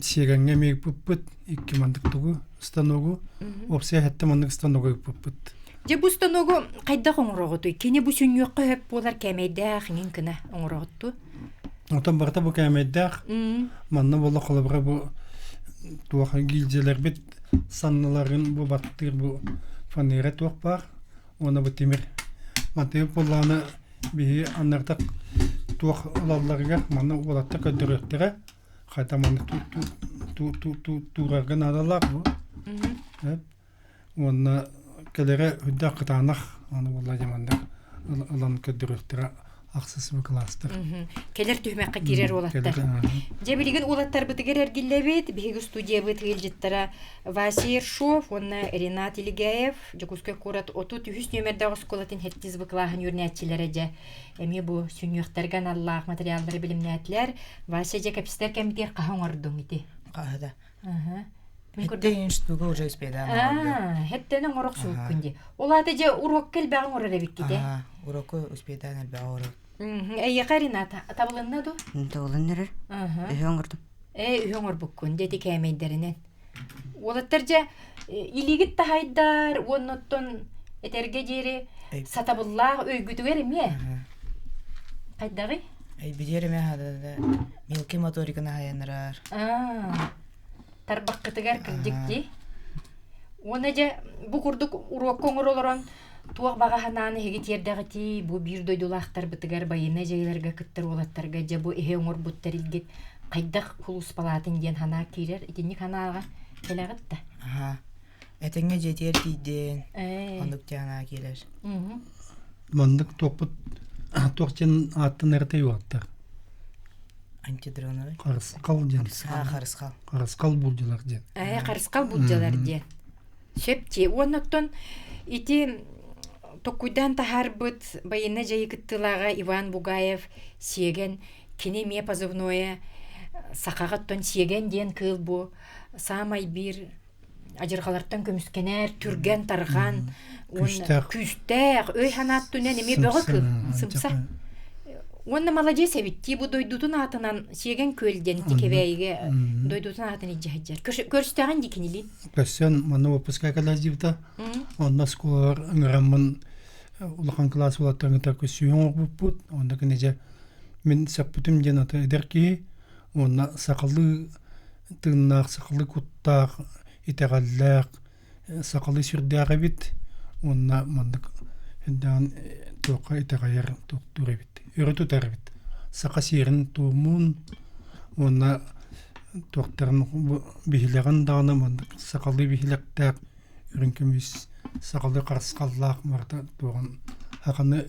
сиэгэҥҥэ эмиэ ыыппыппыт икки мандык тугу станогу уопсайа сэттэ маннык станогу ыыппыппыт. Дьэ бу станогу хайдах оҥороҕутуй? Кини бу сүнньүөххэ сөп буолар кээмэйдээх иҥин гына оҥороҕутту? Отон барыта бу кээмэйдээх. Манна буолла холобура бу туох гильдиялэрбит санныларын бу баттыыр бу фанера туох баар уонна бу тимир. Мантыйык буоллаҕына биһи аннартах туох ылалларыгар манна уолаттар көрдөрүөхтэрэ хайда маннык туурарга наадалаах бу. Уонна кэлэрэ үрдээх кытаанах, аны буолла дьэ маннык ылан көрдөрүөхтэрэ ахсыс кылаастар. Кэлэр түһүмэххэ киирэр уолаттар. Дьэ билигин уолаттарбытыгар эргиллэбит. Биһиги студиябыт ыалдьыттара Вася Ершов уонна Ренат Илигаев Дьокуускай куорат 33 нүөмэрдээх оскуолатын сэттис Б кылааһын үөрэнээччилэрэ дьэ эмиэ бу сүнньүөхтэргэ аналлаах материаллары билимнээтилэр. Вася дьэ кэпсэтэр кэмитиэр хаһа оҥордуҥ ити? Хаһа да. Хэттэн штука уже успедаан оҥордум. Хэттэн оҥорох сууккун дии. Ол аата дьэ уруокка элбэҕи оҥорор эбиккит ээ. Уруокка успедаан элбэҕи оҥорор. Эйиэхэ Рената табылынна дуу? Табылынна эрэр. Үһү оҥордум. Ээ үһү оҥорбуккун дьэ ити кээмэйдэринэн. Уолаттар дьэ илиигит таһайдар уонна оттон этэргэ диэри сатабыллаах өйгүтүгэр эмиэ. Хайдаҕый? Өйбүтүгэр эмиэ хадада мелкий моториканы хайанарар. Тарбаххытыгар кырдьык дии. Уонна дьэ бу курдук уруокка оҥоро олорон туох баҕа санааны эһиги тиэрдэҕитий бу биир дойдулаахтарбытыгар байыаннай дьайыыларга кыттар уолаттарга дьэ бу эһи оҥорбут тэрилгит хайдах сулууспалаатын диэн санаа киирэр итинник санааҕа кэлэҕит да Аха. Этэҥҥэ дьиэтигэр тиийдин. Оннук диэн санаа киирэр. Маннык туохпут туох диэн ааттанар уоттар. Антидроновый. Харысхал диэн. Аа, харысхал. Харысхал булдьалар диэн. Ээ, харысхал булдьалар диэн. Сөп дии. Уонна оттон ити токкуйдаан таһаарбыт байыаннай дьайыы кыттыылааҕа Иван Бугаев Сиэгэн кини эмиэ позывнойа сахаҕа оттон Сиэгэн диэн кыыл бу саамай биир адьырҕалартан көмүскэнэр, түргэн-тарҕан уонна күүстээх, өй санаат түнэн эмиэ бөҕө кыыл, сымса. Уонна маладьыас эбит дии бу дойдутун аатынан Сиэгэн Күөл диэн ити Кэбээйигэ дойдутун аатын илдьэ сылдьар. Көрүстэҕин дии кинилиин? Көрсөн, манна выпуска кэлэ Онно оскуолалар ыҥыраммын улахан кылаас уолаттарын кытта көрсүһүү оҥорбуппут. Онно кини дьэ мин сөхпүтүм диэн ата эдэр киһи уонна сахалыы тыыннаах, сахалыы куттаах, итэҕэллээх, сахалыы сүрдээх эбит уонна маннык даҕан туохха итэҕэйэр туохтуур эбит, өрө тутар эбит. Саха сиэрин-туомун уонна туохтарын биһилэҕин даҕаны маннык сахалыы биһилэхтээх үрүҥ көмүс сахалыы харысхаллаах барыта туоҕун хаханы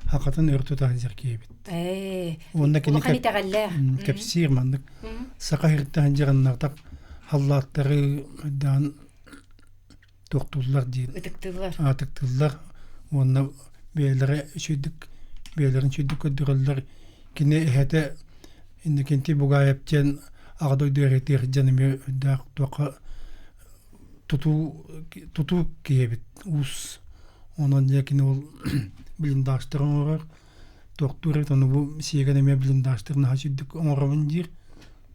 хахатын өр тута сылдьар киһи эбит. Уонна кини улахан итэҕэллээх. Кэпсиир маннык саха сириттэн дьараннартах халлааттары даан туохтууллар диир. Ытыктыыллар. Ытыктыыллар уонна бэйэлэрэ үчүгдүк бэйэлэрин үчүгдүк көрдөрөллөр. Кини эһэтэ Иннокентий Бугаев диэн Аҕа дойду эрэтиэх дьон эмиэ үрдээх туохха тутуу тутуу киһи эбит уус онон дьэ кини ол блиндажтары оҥорор туохтуур эбит ону бу сиэгэн эмиэ блиндажтары наһаа үчүгдүк оҥоробун диир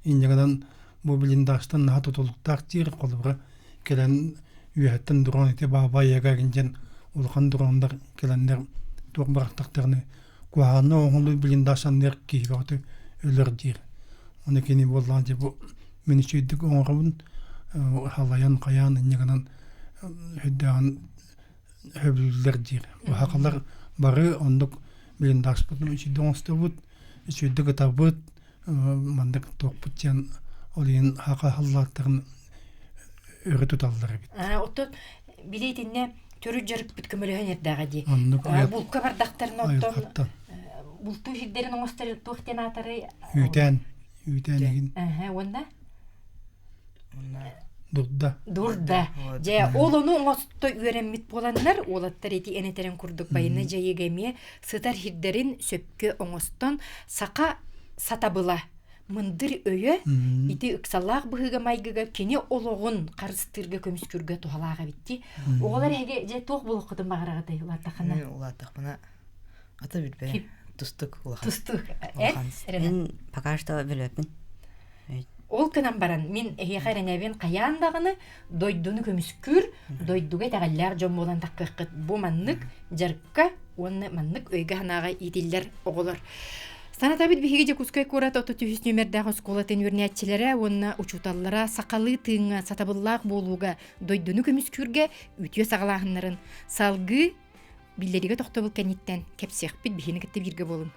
инньэ гынан бу блиндажтан наһаа тутулуктаах диир холобура кэлэн үөһэттэн дрон ити баба яга диэн улахан дроннар кэлэннэр туох бырахтахтарына куһаҕанна оҥолу блиндаж анныар киһи бөҕөтө өлөр диир Оны кини буоллаҕа дьэ бу мин үчүгэйдик оҥоробун халайан хайаан инньэ гынан үрдээҕин сөбүлүүллэр диир. Хахалар Бары оннук блиндажпытын үчүйдүк оҥостубут, үчүйдүк ытабыт, маннык туохпут диэн ол иһин хака халлааттарын өрө туталлар эбит. Оттон били итиннэ төрүт дьарыкпыт көмөлөһөн эрдэҕэ дии. Оннук Булка бардахтарына оттон бултуу сирдэрин оҥостор туох диэн аатарый? Үүтээн, үүтээн игин. Уонна Дурда. Дурда. Дьэ, ол ону оҥосто үөрэммит буоланнар, уолаттар ити эн этэрин курдук байына дьайыыга эмиэ сытар сирдэрин сөпкө оҥостон саха сатабыла мындыр өйө ити ыксалаах быһыыга-майгыга кини олоҕун харыстыырга көмүскүүргэ туһалаах эбит дии. Оҕолор эһиги дьэ туох буолуоххутун баҕараҕытый улааттаххына? Улааттахпына ата билбэт. Тустук улахан. Тустук. Эн? Мин пока что билбэппин. Ол гынан баран мин эһиэхэ эрэнэбин хайаан даҕаны дойдуну көмүскүүр, дойдуга итэҕэллээх дьон буолан таххыаххыт. Бу маннык дьарыкка уонна маннык өйгө-санааҕа иитиллэр оҕолор. Санатабыт биһиги Дьокуускай куорат 33 нүөмэрдээх оскуолатын үөрэнээччилэрэ уонна учууталлара сахалыы тыыҥҥа сатабыллаах буолууга дойдуну көмүскүүргэ үтүө саҕалааһыннарын салгыы биллэригэ тохтобул кэнниттэн кэпсиэхпит биһини кытта бииргэ буолуҥ.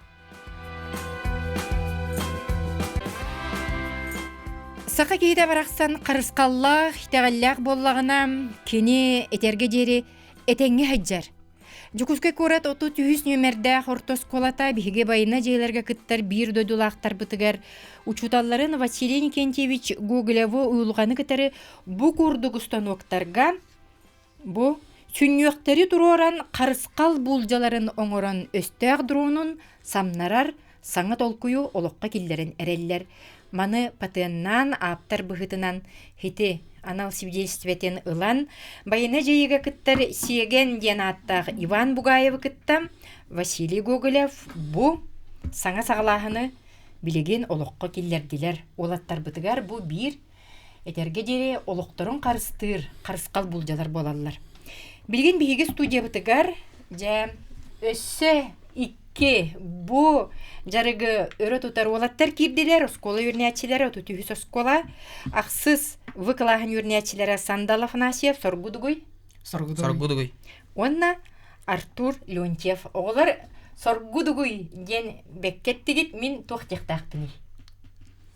Саха киһитэ барахсан харысхаллаах, итэҕэллээх буоллаҕына, кини этэргэ диэри этэҥҥэ сылдьар. Дьокуускай куорат 33 нүөмэрдээх орто оскуолата биһиги байына дьиэлэргэ кыттар биир дойдулаахтарбытыгар учууталларын Василий Никентьевич Гоголеву уйулҕаны кытары бу курдук установктарга Бу сүнньүөхтэри туруоран харысхал буулдьаларын оҥорон өстөөх дронун самнарар саҥа толкуйу олоххо киллэрэн эрэллэр. Маны патеннаан ааптар быһыытынан ХИТИ анал свидетельствотын ылан байыаннай дьайыыга кыттар Сиэгэн диэн ааттаах Иван Бугаевы кытта Василий Гоголев бу саҥа саҕалааһыны билигин олоххо киллэрдилэр. Уолаттарбытыгар бу биир Этэргэ диэри олохторун харыстыыр харысхал булдьалар буолаллар. Билигин биһиги студиябытыгар дьэ өссө икки бу дьарыгы өрө тутар уолаттар киирдилэр. Оскуола үөрэнээччилэрэ 33 оскуола. Ахсыс В кылааһын үөрэнээччилэрэ Сандал Афанасьев, Соргудугуй. Соргудугуй. Уонна Артур Леонтьев. Оҕолор Соргудугуй диэн бэккэттигит мин туох диэхтээхпиний?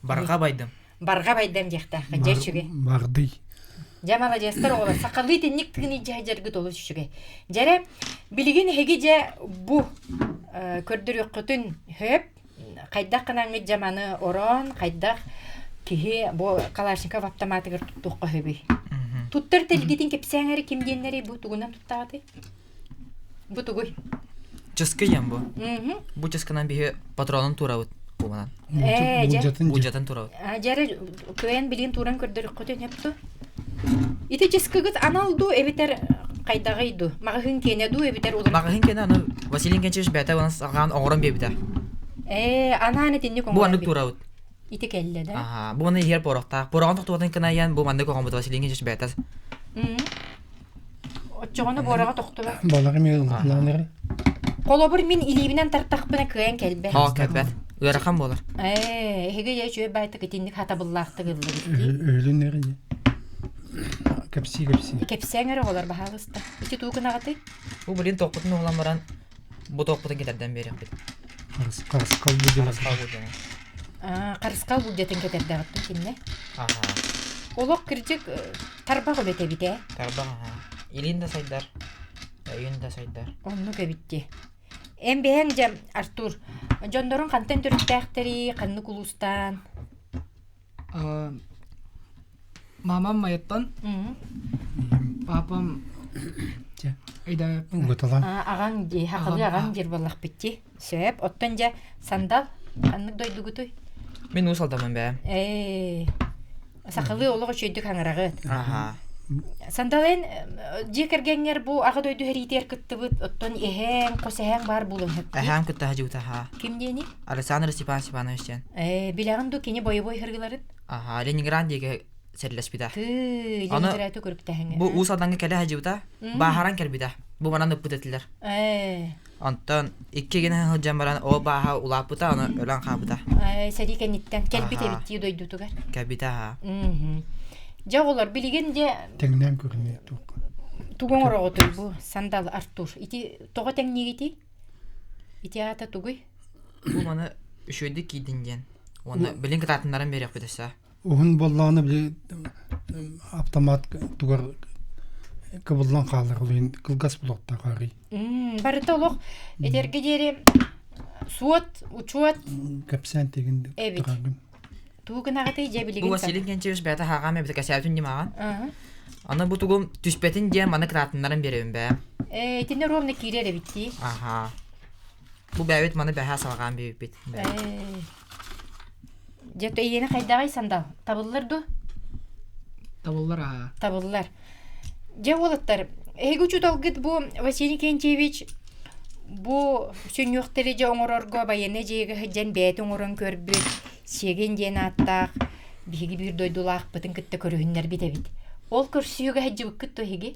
Барҕа байдым. Барҕа байдам диэхтээххин дьэ үчүгэй. Бардый. Дьэ маладьыастар оҕолор сахалыы итинник тыын илдьэ сылдьаргыт олус үчүгэй. Дьэрэ билигин эһиги дьэ бу көрдөрүөххүтүн хөп хайдах гынаҥҥыт дьэ маны ороон хайдах киһи бу Калашников автоматыгар туттуохха сөбүй? Туттар тэлгитин кэпсээҥ эрэ ким диэннэрий бу тугунан туттаҕытый? Бу тугуй? Чыскы диэн бу. Бу чыскынан биһи патронун туурабыт бууманан. Ээ, дьэ. Булдьатын туурабыт. Дьэрэ кыайан билигин тууран көрдөрөххүтүн сөп дуо? Ити чыскыгыт анал дуу эбэтэр хайдаҕый дуу? Маҕаһыын киэнэ дуу эбэтэр улар... Маҕаһыын киэнэ аны Василий Инкенчевич бэйэтэ уонна саҕаан оҥорон биэрбитэ. Ээ, анаан итинник Бу маннык туурабыт. Ити кэллэ да? Аха, бу манна иһэр порохтаах. Пороҕун тохтубатын кынайан бу маннык оҥорбут Василий Инкенчевич бэйэтэ. Оччоҕуна буораҕа тохтубат. Балаҕы эмиэ ыллаан эрэ. Холобур, мин илиибинэн тартахпына кыайан кэлбэт. Оо, кэлбэт. Ыарахан буолар. Ээ, эһиги дьэ үчүгэй баайтык итинник хатабыллаахтык ыллыгыт дии. Өһүлүн эрэ дии. Кэпсии-кэпсии. Кэпсээҥ эрэ оҕолор, баһаалыста. Ити туу гынаҕытый? Бу блин тохпутун уһулан баран, бу тохпутун кэтэрдэн биэриэхпит. Харысхал бу диэн. Харысхал бу диэн. Аа, харысхал булдьатын кэтэрдэҕиттэн кинне. Аха. Олох кырдьык тарбах үлэтэ эбит ээ. Тарбах аха. Илин да сайдар, өйүн да сайдар. Оннук эбит дии. Эн бэйэҥ дьэ, Артур, дьоннорун хантан төрүттээхтэрий, ханнык улуустаан? Мамам Майаттан, папам Аҕаҥ дии, хахылыы аҕаҥ диир буоллахпыт дии. Сөп. Оттон дьэ, сандал, ханнык дойдугутуй? Мин Уус Алдаммын бэйэм. Ээ, сахалыы олох үчүгэйдик хаҥыраҕыт. Аха. Сандал эн дьиэ кэргэҥҥэр бу аҕа дойду сэриитигэр кыттыбыт, оттон эһээҥ, хос эһээҥ баар буолуон сөп дии. Эһээм кытта садьыбыта аха. Ким диэний? Александр Степан Степанович диэн. Ээ, билэҕин дуу кини бойобуой ырыыларын? Аха, Ленинград диэки сэрилэспитэ. Тыы, Аны Ленинграды көрүктэһиҥ. бу Уус Алдаҥҥа кэлэ садьыбыта, бааһаран кэлбитэ. Бу манан ыппыт этилэр. Ээ. Онтон икки гына сылдьан баран ол бааһа улааппыта, ону өлөн хаалбыта. Сэрии кэнниттэн кэлбит эбит дии дойдутугар. Кэлбитэ аһаа. Дьэ оҕолор билигин дьэ Тэҥнээн көрүнүө туохха. тугу оҥороҕутуй бу Сандал Артур? Ити тоҕо тэҥниигитий? Ити аата тугуй? Бу маны үчүгэйдик киирдин диэн. Уонна билин кытаатыннаран биэриэхпит өссө. Уһун буоллаҕына били автомат тугар кыбыллан хаалар ол кылгас булуохтаах арый. Барыта олох этэргэ диэри суот, учуот кэпсээн тигин эбит. Тугу гынаҕытый дьэ билигин? Бу Василий Кенчевич бэйэтэ хааҕаам эбит кэсээбитин димаҕан. Аны бу тугум түспэтин диэн маны кытаатыннаран биэрэбин бээ. Ээ, итиннэ ровно киирэр эбит дии. Аха. Бу бэйэбит маны бэһээ салҕаан биэрбиппит. Ээ. Дьэ, эйиэнэ хайдаҕый сандал? Табыллар дуо? Табыллар аха. Табыллар. Дьэ, уолаттар, эһиги учууталгыт бу Василий Кентьевич бу сүнньүөхтэри дьэ оҥорорго байыаннай дьиэгэ сылдьан бэйэтэ оҥорон көрбүт Сиэгин диэн ааттаах биһиги биир дойдулаахпытын кытта көрүһүннэрбит эбит. Ол көрсүһүүгэ сылдьыбыккыт дуо эһиги?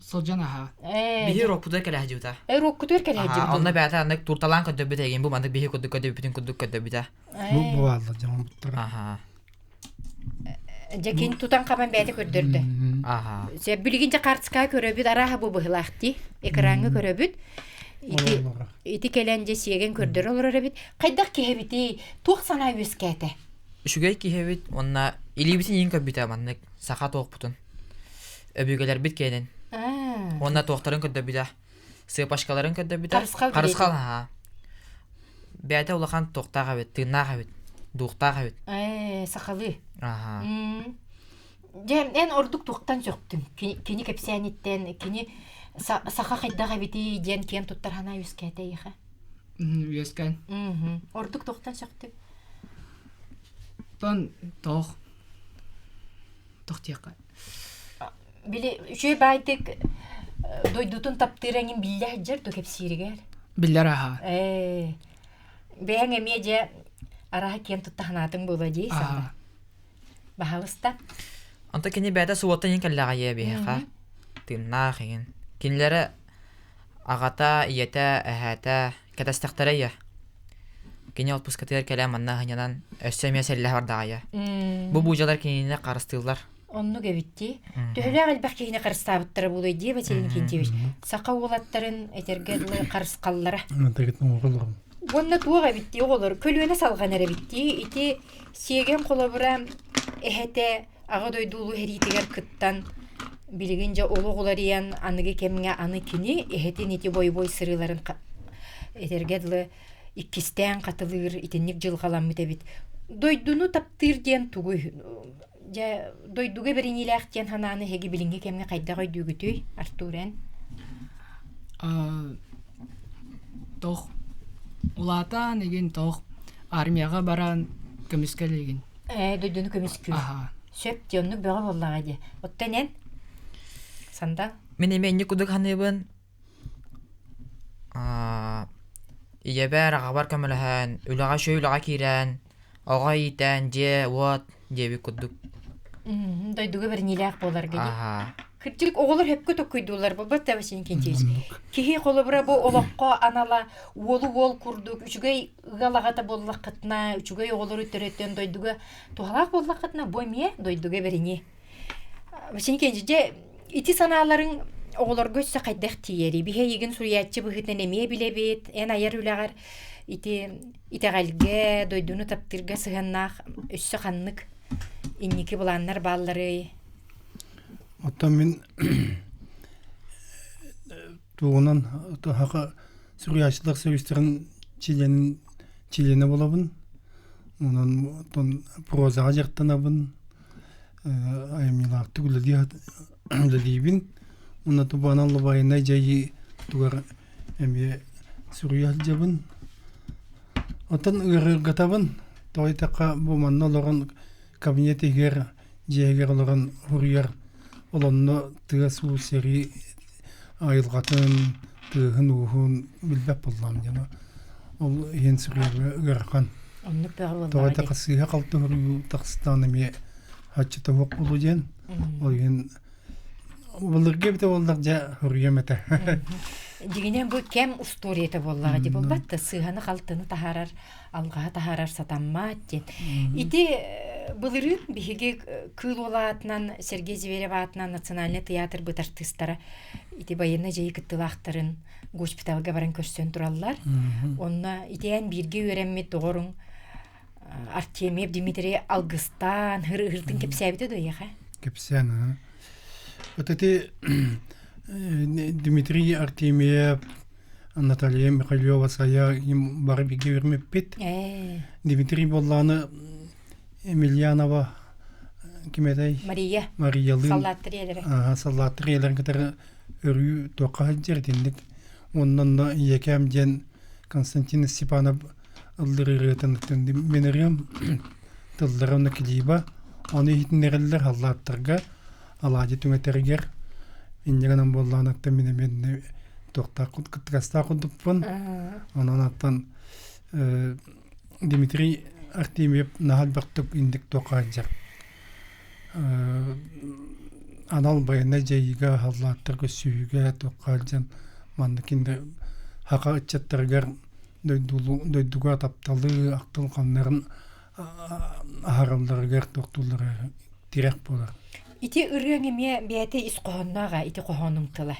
Сылдьан аха. Ээ, Биһи рокпутугар кэлэ сылдьыбыта. Э, роккутугар кэлэ сылдьыбыт. Онно бэйэтэ аннык турталаан көрдөрбүт эйигин бу маннык биһи курдук көрдөрбүтүн курдук көрдөрбүтэ. Бу бу бааллар дьоҥмуттара. Аха. Дьэ кин тутан хабан бэйэтэ көрдөрдө. Аха. Сөп билигин дьэ карточкаҕа көрөбүт арааһа бу быһылаах дии. Экраҥҥа көрөбүт. Ити ити кэлэн дьэ сиэгэн көрдөрө олорор эбит. Хайдах киһи эбитий? Туох санаа үөскээтэ? Үчүгэй киһи эбит уонна илиибитин иин көрбүтэ маннык саха туохпутун. Өбүгэлэрбит киэнин. Уонна туохтарын көрдөрбүтэ. Сыапашкаларын көрдөрбүтэ. Харысхал Харысхал аһаа. Бэйэтэ улахан туохтаах эбит, тыыннаах эбит, дуухтаах эбит. Ээ, сахалыы. Аһаа. Дьэ, эн ордук туохтан сөхтүҥ? Кини кэпсээниттэн, кини саха хайдах эбитий диэн киэн туттар санаа үөскээтэ эйиэхэ? Үөскээн. Ордук туохтан сөхтүҥ? Тон тоох тох диэххэ. Били үчүгэй баайдык дойдутун таптыыр эҥин биллэ сылдьар дуо кэпсииригэр? Биллэр аһаа. Ээ, бэйэҥ эмиэ дьэ араһа киэн тутта санаатыҥ буолуо дии санаа. Баһалыста. Онто кини бэйэтэ суоттан иһин кэллэҕэ биһиэхэ. Тыыннаах иһин. Кинилэрэ аҕата, ийэтэ, эһээтэ кэтэстэхтэрэ ийэ. Кини отпускатыгар кэлэн манна аһынньанан өссө эмиэ сэллэһэ бардаҕа ийэ. Бу буудьалар кинини харыстыыллар. Оннук эбит дии. Төһөлөөх элбэх киһини харыстаабыттара буолуой дии Василий Никитич. Саха уолаттарын этэргэ дылы харысхаллара. Уонна туох эбит дии оҕолор көлүөнэ салҕанар эбит дии. Ити сиэгэн холобура эһэтэ Аҕа дойду улуу сэриитигэр кыттан билигин дьэ олох уларыйан аныгы кэмҥэ аны кини эһэтин ити бойобуой сырыыларын этэргэ дылы иккистээн хатылыыр итинник дьылҕаламмыт эбит. Дойдуну таптыыр диэн тугуй? Дьэ, дойдуга бэриниилээх диэн санааны эһиги билиҥҥи кэмҥэ хайдах өйдүүгүтүй, Артур эн? Тох улаатаан игин тох армияҕа баран көмүскэл игин. Ээ, дойдуну көмүскүүр. Аһаа. Сөп дии, оннук бөҕө буоллаҕа дии. Оттон эн? Сандал? Мин эмиэ инник курдук саныыбын. Ийэбэр, аҕабар көмөлөһөн, үлэҕэ үчүгэй үлэҕэ киирэн, оҕо иитэн, дьиэ-уот диэбит курдук. Дойдуга бэриниилээх буоларга дии. Аһаа. Кырдьык оҕолор сөпкө токкуйдууллар буолбат да Василий Никитич. Киһи холобура бу олоххо анала уолу уол курдук үчүгэй ыал аҕата буоллаххытына, үчүгэй оҕолору төрөтөн дойдуга туһалаах буоллаххытына, бу эмиэ дойдуга бэринии. Василий Никитич, дьэ ити санааларыҥ оҕолорго өссө хайдах тиийэрий? Биһи эйигин суруйааччы быһыытынан эмиэ билэбит, эн айар үлэҕэр ити итэҕэлгэ, дойдуну таптыырга сыһыаннаах өссө ханнык инники былааннар баалларый? Оттон мин тугунан туһаха суруйааччылар союзтарын чилиэнин чилиэнэ буолабын. Онон оттон прозаҕа дьарыктанабын, айымньылаахтык үлэлиибин. Уонна тубанан лобайнай дьайыы тугар эмиэ суруйа сылдьабын. Оттон ыарыргатабын. Тоҕо диэтэххэ, бу манна олорон кабинет иһигэр, дьиэһигэр олорон суруйар ол онно тыас-уус сэрии айылҕатын, тыаһын-ууһун билбэт буоллаҕым дьоно. Ол иһин суруйарга ыарахан. Оннук бөҕө Тоҕо буоллаҕа диэтэххэ дии. сыыһа-халты суруйуу тахсытаҕына эмиэ хаччыта суох буолуо диэн. Ол иһин былыргы эбитэ буоллар дьэ суруйуом этэ. Дьиҥинэн бу кэм устуоруйата буоллаҕа дии буолбат да сыыһаны-халтыны таһаарар, алҕаһы таһаарар сатаммат диэн. Ити былырыын биһиги Кыыл Уола аатынан Сергей Зверев аатынан национальнай тыйаатырбыт артыыстара ити байыаннай дьайыы кыттыылаахтарын госпиталга баран көрсөн тураллар. Онно итиэн бииргэ үөрэммит доҕоруҥ Артемьев Дмитрий алгыстаан ырыһыртын кэпсээбитэ да эйиэхэ? Кэпсээн. Вот эти Дмитрий Артемьев, Наталья Михайлова Сая им бары бииргэ үөрэммиппит. Дмитрий буоллаҕына Емельянова ким этэй? Мария. Мариялыын. Саллааттар ийэлэрэ. Саллааттар ийэлэрин кытары өрүү туохха сылдьар итинник. Онон ийэкээм диэн Константин Степанов ыллыр ырыатын мин ырыам тыллара уонна клиба ону иһитиннэрэллэр халлааттарга алаадьы түҥэтэригэр инньэ гынан буоллаҕына мин эмиэ туохтаах кыттыгастаах курдукпун онон аттан Дмитрий Артемьев наһаа элбэхтик инник туохха сылдьар анал байыаннай дьайыыга халлааттарга сүһүгэ туохха сылдьан маннык кинилэр саха ыччаттарыгар дойдуга тапталы ахтылҕаннарын аһаралларыгар туохтууллара тирэх буолар. Ити ырыаҥ эмиэ бэйэтэ ис хоһоонноох ити хоһоонуҥ тыла.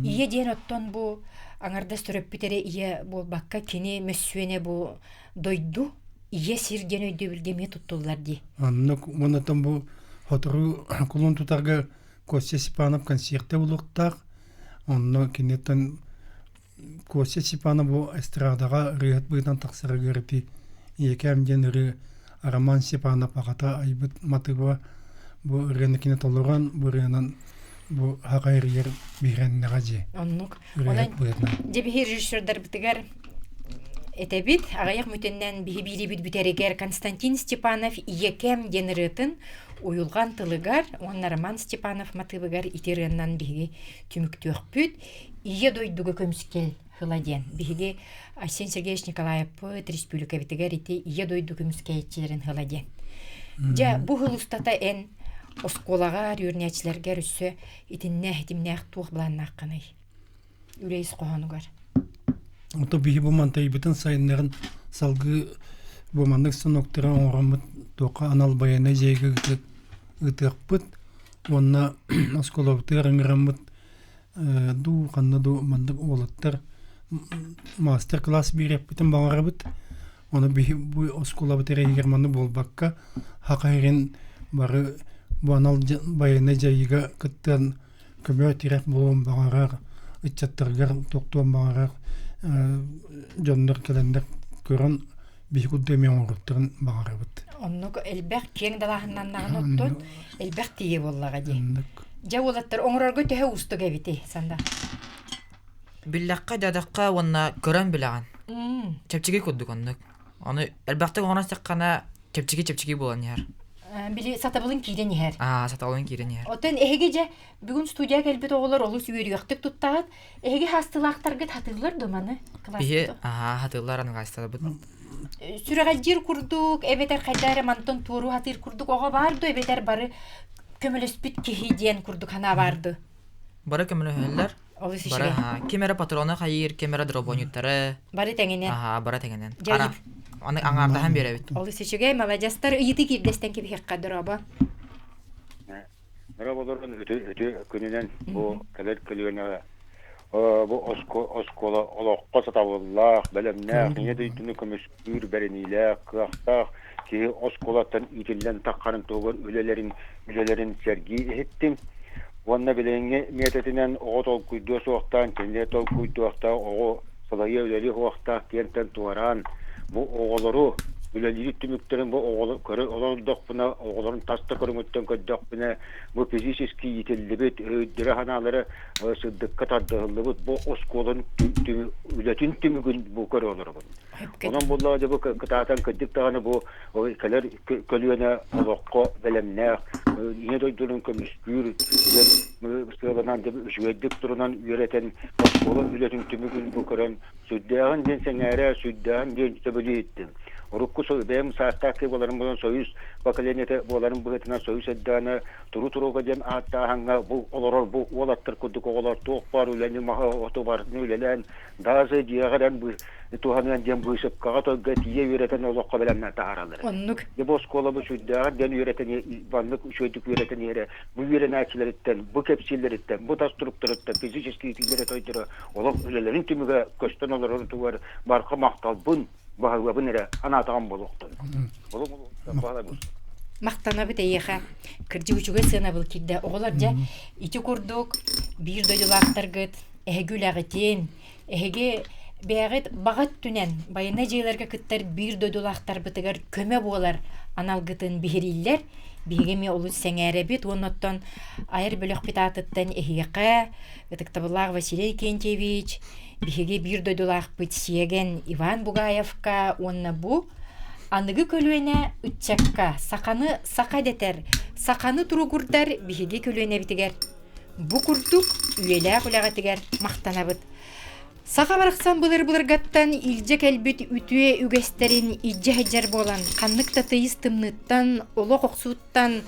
Ийэ диэн оттон бу аҥардас төрөппүт эрэ ийэ буолбакка кини мөссүөнэ бу дойду ийэ сир диэн өйдөбүлгэ эмиэ туттуллар дии. Оннук уонна бу сотору кулун тутарга Костя Степанов концерте булуохтаах. Онно киниттэн Костя Степанов бу эстрадаҕа ырыаһыт быһыытынан тахсарыгар ити ийэкээм диэн ырыа Роман Степанов аҕата айбыт матыыба бу ырыаны кини толорон бу ырыанан бу аҕа эрийэр биһирэннэҕэ дьиэ. Оннук. Онон дьэ биһи режиссердарбытыгар этэбит аҕыйах мүтэннэн биһи биирибит бүтэригэр Константин Степанов «Ийэкэм» диэн ырыатын уйулҕан тылыгар уонна Роман Степанов матыыбыгар ити ырыаннан биһиги түмүктүөхпүт. Ийэ дойдуга көмүскэл сыла диэн. Биһиги Айсен Сергеевич Николаевпыт республикабытыгар ити Ийэ дойду көмүскээччилэрин сыла диэн. Дьэ, бу сыл устата эн оскуолаҕа үөрэнээччилэргэр өссө итиннэ итимнээх туох былааннааххыный? Үлэ ис хоһоонугар. Ото биһи бу мантайбытын сайыннарын салгыы бу маннык станоктары оҥороммут туохха анал байыаннай дьайыыга ыытыахпыт уонна оскуолабытыгар ыҥыраммыт дуу ханна дуу маннык уолаттар мастер-класс биэриэхпитин баҕарабыт. Ону биһи бу оскуолабыт эрэйигэр маннык буолбакка, саха сирин бары бу анал байыаннай дьайыыга кыттан көмө-тирэх буолуон баҕарар, ыччаттарыгар тохтуон баҕарар дьоннор кэлэннэр көрөн биһи курдук эмиэ оҥоруохтарын баҕарабыт. Оннук элбэх киэҥ далааһыннаннаҕына оттон элбэх тиийэ буоллаҕа дии. Дьэ уолаттар оҥорорго төһө уустук эбитий Санда? Биллэххэ дьадахха уонна көрөн билэҕин. Чэпчэки курдук оннук. Ону элбэхтик оҥорон истэххинэ чэпчэки-чэпчэки буолан иһэр. Били сатабылын киирэн иһэр. Аа, сатабылын киирэн иһэр. Оттон эһиги дьэ бүгүн студия кэлбит оҕолор олус үөрүйэхтик туттаҕыт. Эһиги хаастылаахтаргыт хатыыллар дуо маны? Биһи аһаа хатыыллар аныгаастарбыт. Сүрэҕэлдьиир курдук, эбэтэр хайда эрэ мантан туоруу хатыыр курдук оҕо баар дуо, эбэтэр бары көмөлөспүт киһи диэн курдук санаа баар дуо? Бары көмөлөһөллөр. Олус Бары үчүгэй. аһаа ким эрэ патроны хайыыр, ким эрэ дробонюттары. Бары тэҥинэн. Аһаа, бары тэҥинэн. Дьэ, Ара, аны аҥаардаһан биэрэбит. Олус үчүгэй, маладьастар ыйытыы киирдэстэн кэбиһиэххэ дорообо. Дорооболорун үтүө күнүнэн бу кэлэр көлүөнэҕэ бу оскуола олоххо сатабыллаах, бэлэмнээх, ийэ дойдуну көмүскүүр бэриниилээх, кыахтаах киһи оскуолаттан иитиллэн таххарын туһугар үлэлэрин үлэлэрин сэргии иһиттим. Уонна билиҥҥи миэтэтинэн оҕо толкуйдуо суохтаан, кинилэр толкуйдуохтаах, оҕо салайыа үлэлиэ суохтаах диэнтэн туораан, бу оҕолору үлэлиир түмүктэрин бу оҕолор көрө олордохпуна, оҕолорун тас да көрүҥүттэн көрдөхпүнэ, бу физически иитиллибит, өйдөрө-санаалара сырдыкка тардыһыллыбыт бу оскуоланы үлэтин түмүгүн бу көрө олоробун. Онон буоллаҕа дьэ бу кытаатан кырдьык даҕаны бу кэлэр көлүөнэ олоххо бэлэмнээх, ийэ дойдунун көмүскүүр сыалынан үчүгэйдик турунан үөрэтэн оскуола үлэтин түмүгүн бу көрөн сүрдээҕин диэн сэҥээрэ, сүрдээҕин диэн сөбүлүү иһиттим. Урукку бэйэм саастаах киһи буоларым буолан Союз поколениета буоларым быһыытынан Союз эрдэҕинэ туру-турууга диэн ааттааһыҥҥа бу олорор бу уолаттар курдук оҕолор туох баар үлэни маһы оту барытын үлэлээн даже дьиэҕэр эн туһаныан диэн быысыпкаҕа тойго тиийэ үөрэтэн олоххо бэлэмнээн таһаараллар. Оннук. Дьэ бу оскуолабыт сүрдээҕэр диэн үөрэтэн маннык үчүгэйдик үөрэтэн иһэрэ бу үөрэнээччилэриттэн, бу кэпсииллэриттэн, бу тас туруктарыттан физически иитиилэрэ тойдоро олох үлэлэрин түмүгэ көстөн олорорун туһугар барҕа махталбын, баһылабын эрэ анаатаҕым буолуохтун. Махтанабыт эйиэхэ. Кырдьык үчүгэй сыанабыл киирдэ. Оҕолор дьэ ити курдук биир дойдулаахтаргыт эһиги үлэҕитин, эһиги бэйэҕит баҕа өттүнэн байыаннай дьайыыларга кыттар биир дойдулаахтарбытыгар көмө буолар аналгытын биһирииллэр. Биһиги эмиэ олус сэҥээрэбит уонна оттон айар бөлөхпүт аатыттан эһиэхэ ытыктабыллаах Василий Кентьевич, биһиги биир дойдулаахпыт Сиэгэн Иван Бугаевка уонна бу аныгы көлүөнэ ыччакка саханы саха дэтэр, саханы туругурдар биһиги көлүөнэбитигэр бу курдук үйэлээх үлэҕитигэр махтанабыт. Саха барахсан былыр-былыргаттан илдьэ кэлбит үтүө үгэстэрин илдьэ сылдьар буолан, ханнык да тыйыс тымныыттан, олох охсууттан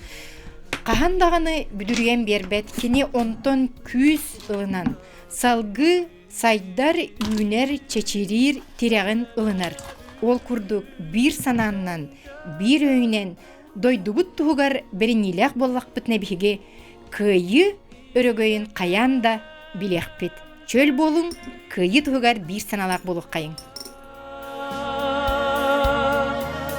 хаһан даҕаны бүдүрүйэн биэрбэт. Кини онтон күүс ылынан, салгыы сайдар, үүнэр, чэчириир тирэҕин ылынар. Ол курдук биир санааннан, биир өйүнэн дойдубут туһугар бэриниилээх буоллахпытына биһиги кыайыы өрөгөйүн хайаан да билиэхпит. Чөл буолуҥ, кыайыы туһугар биир санаалаах буолуоххайыҥ.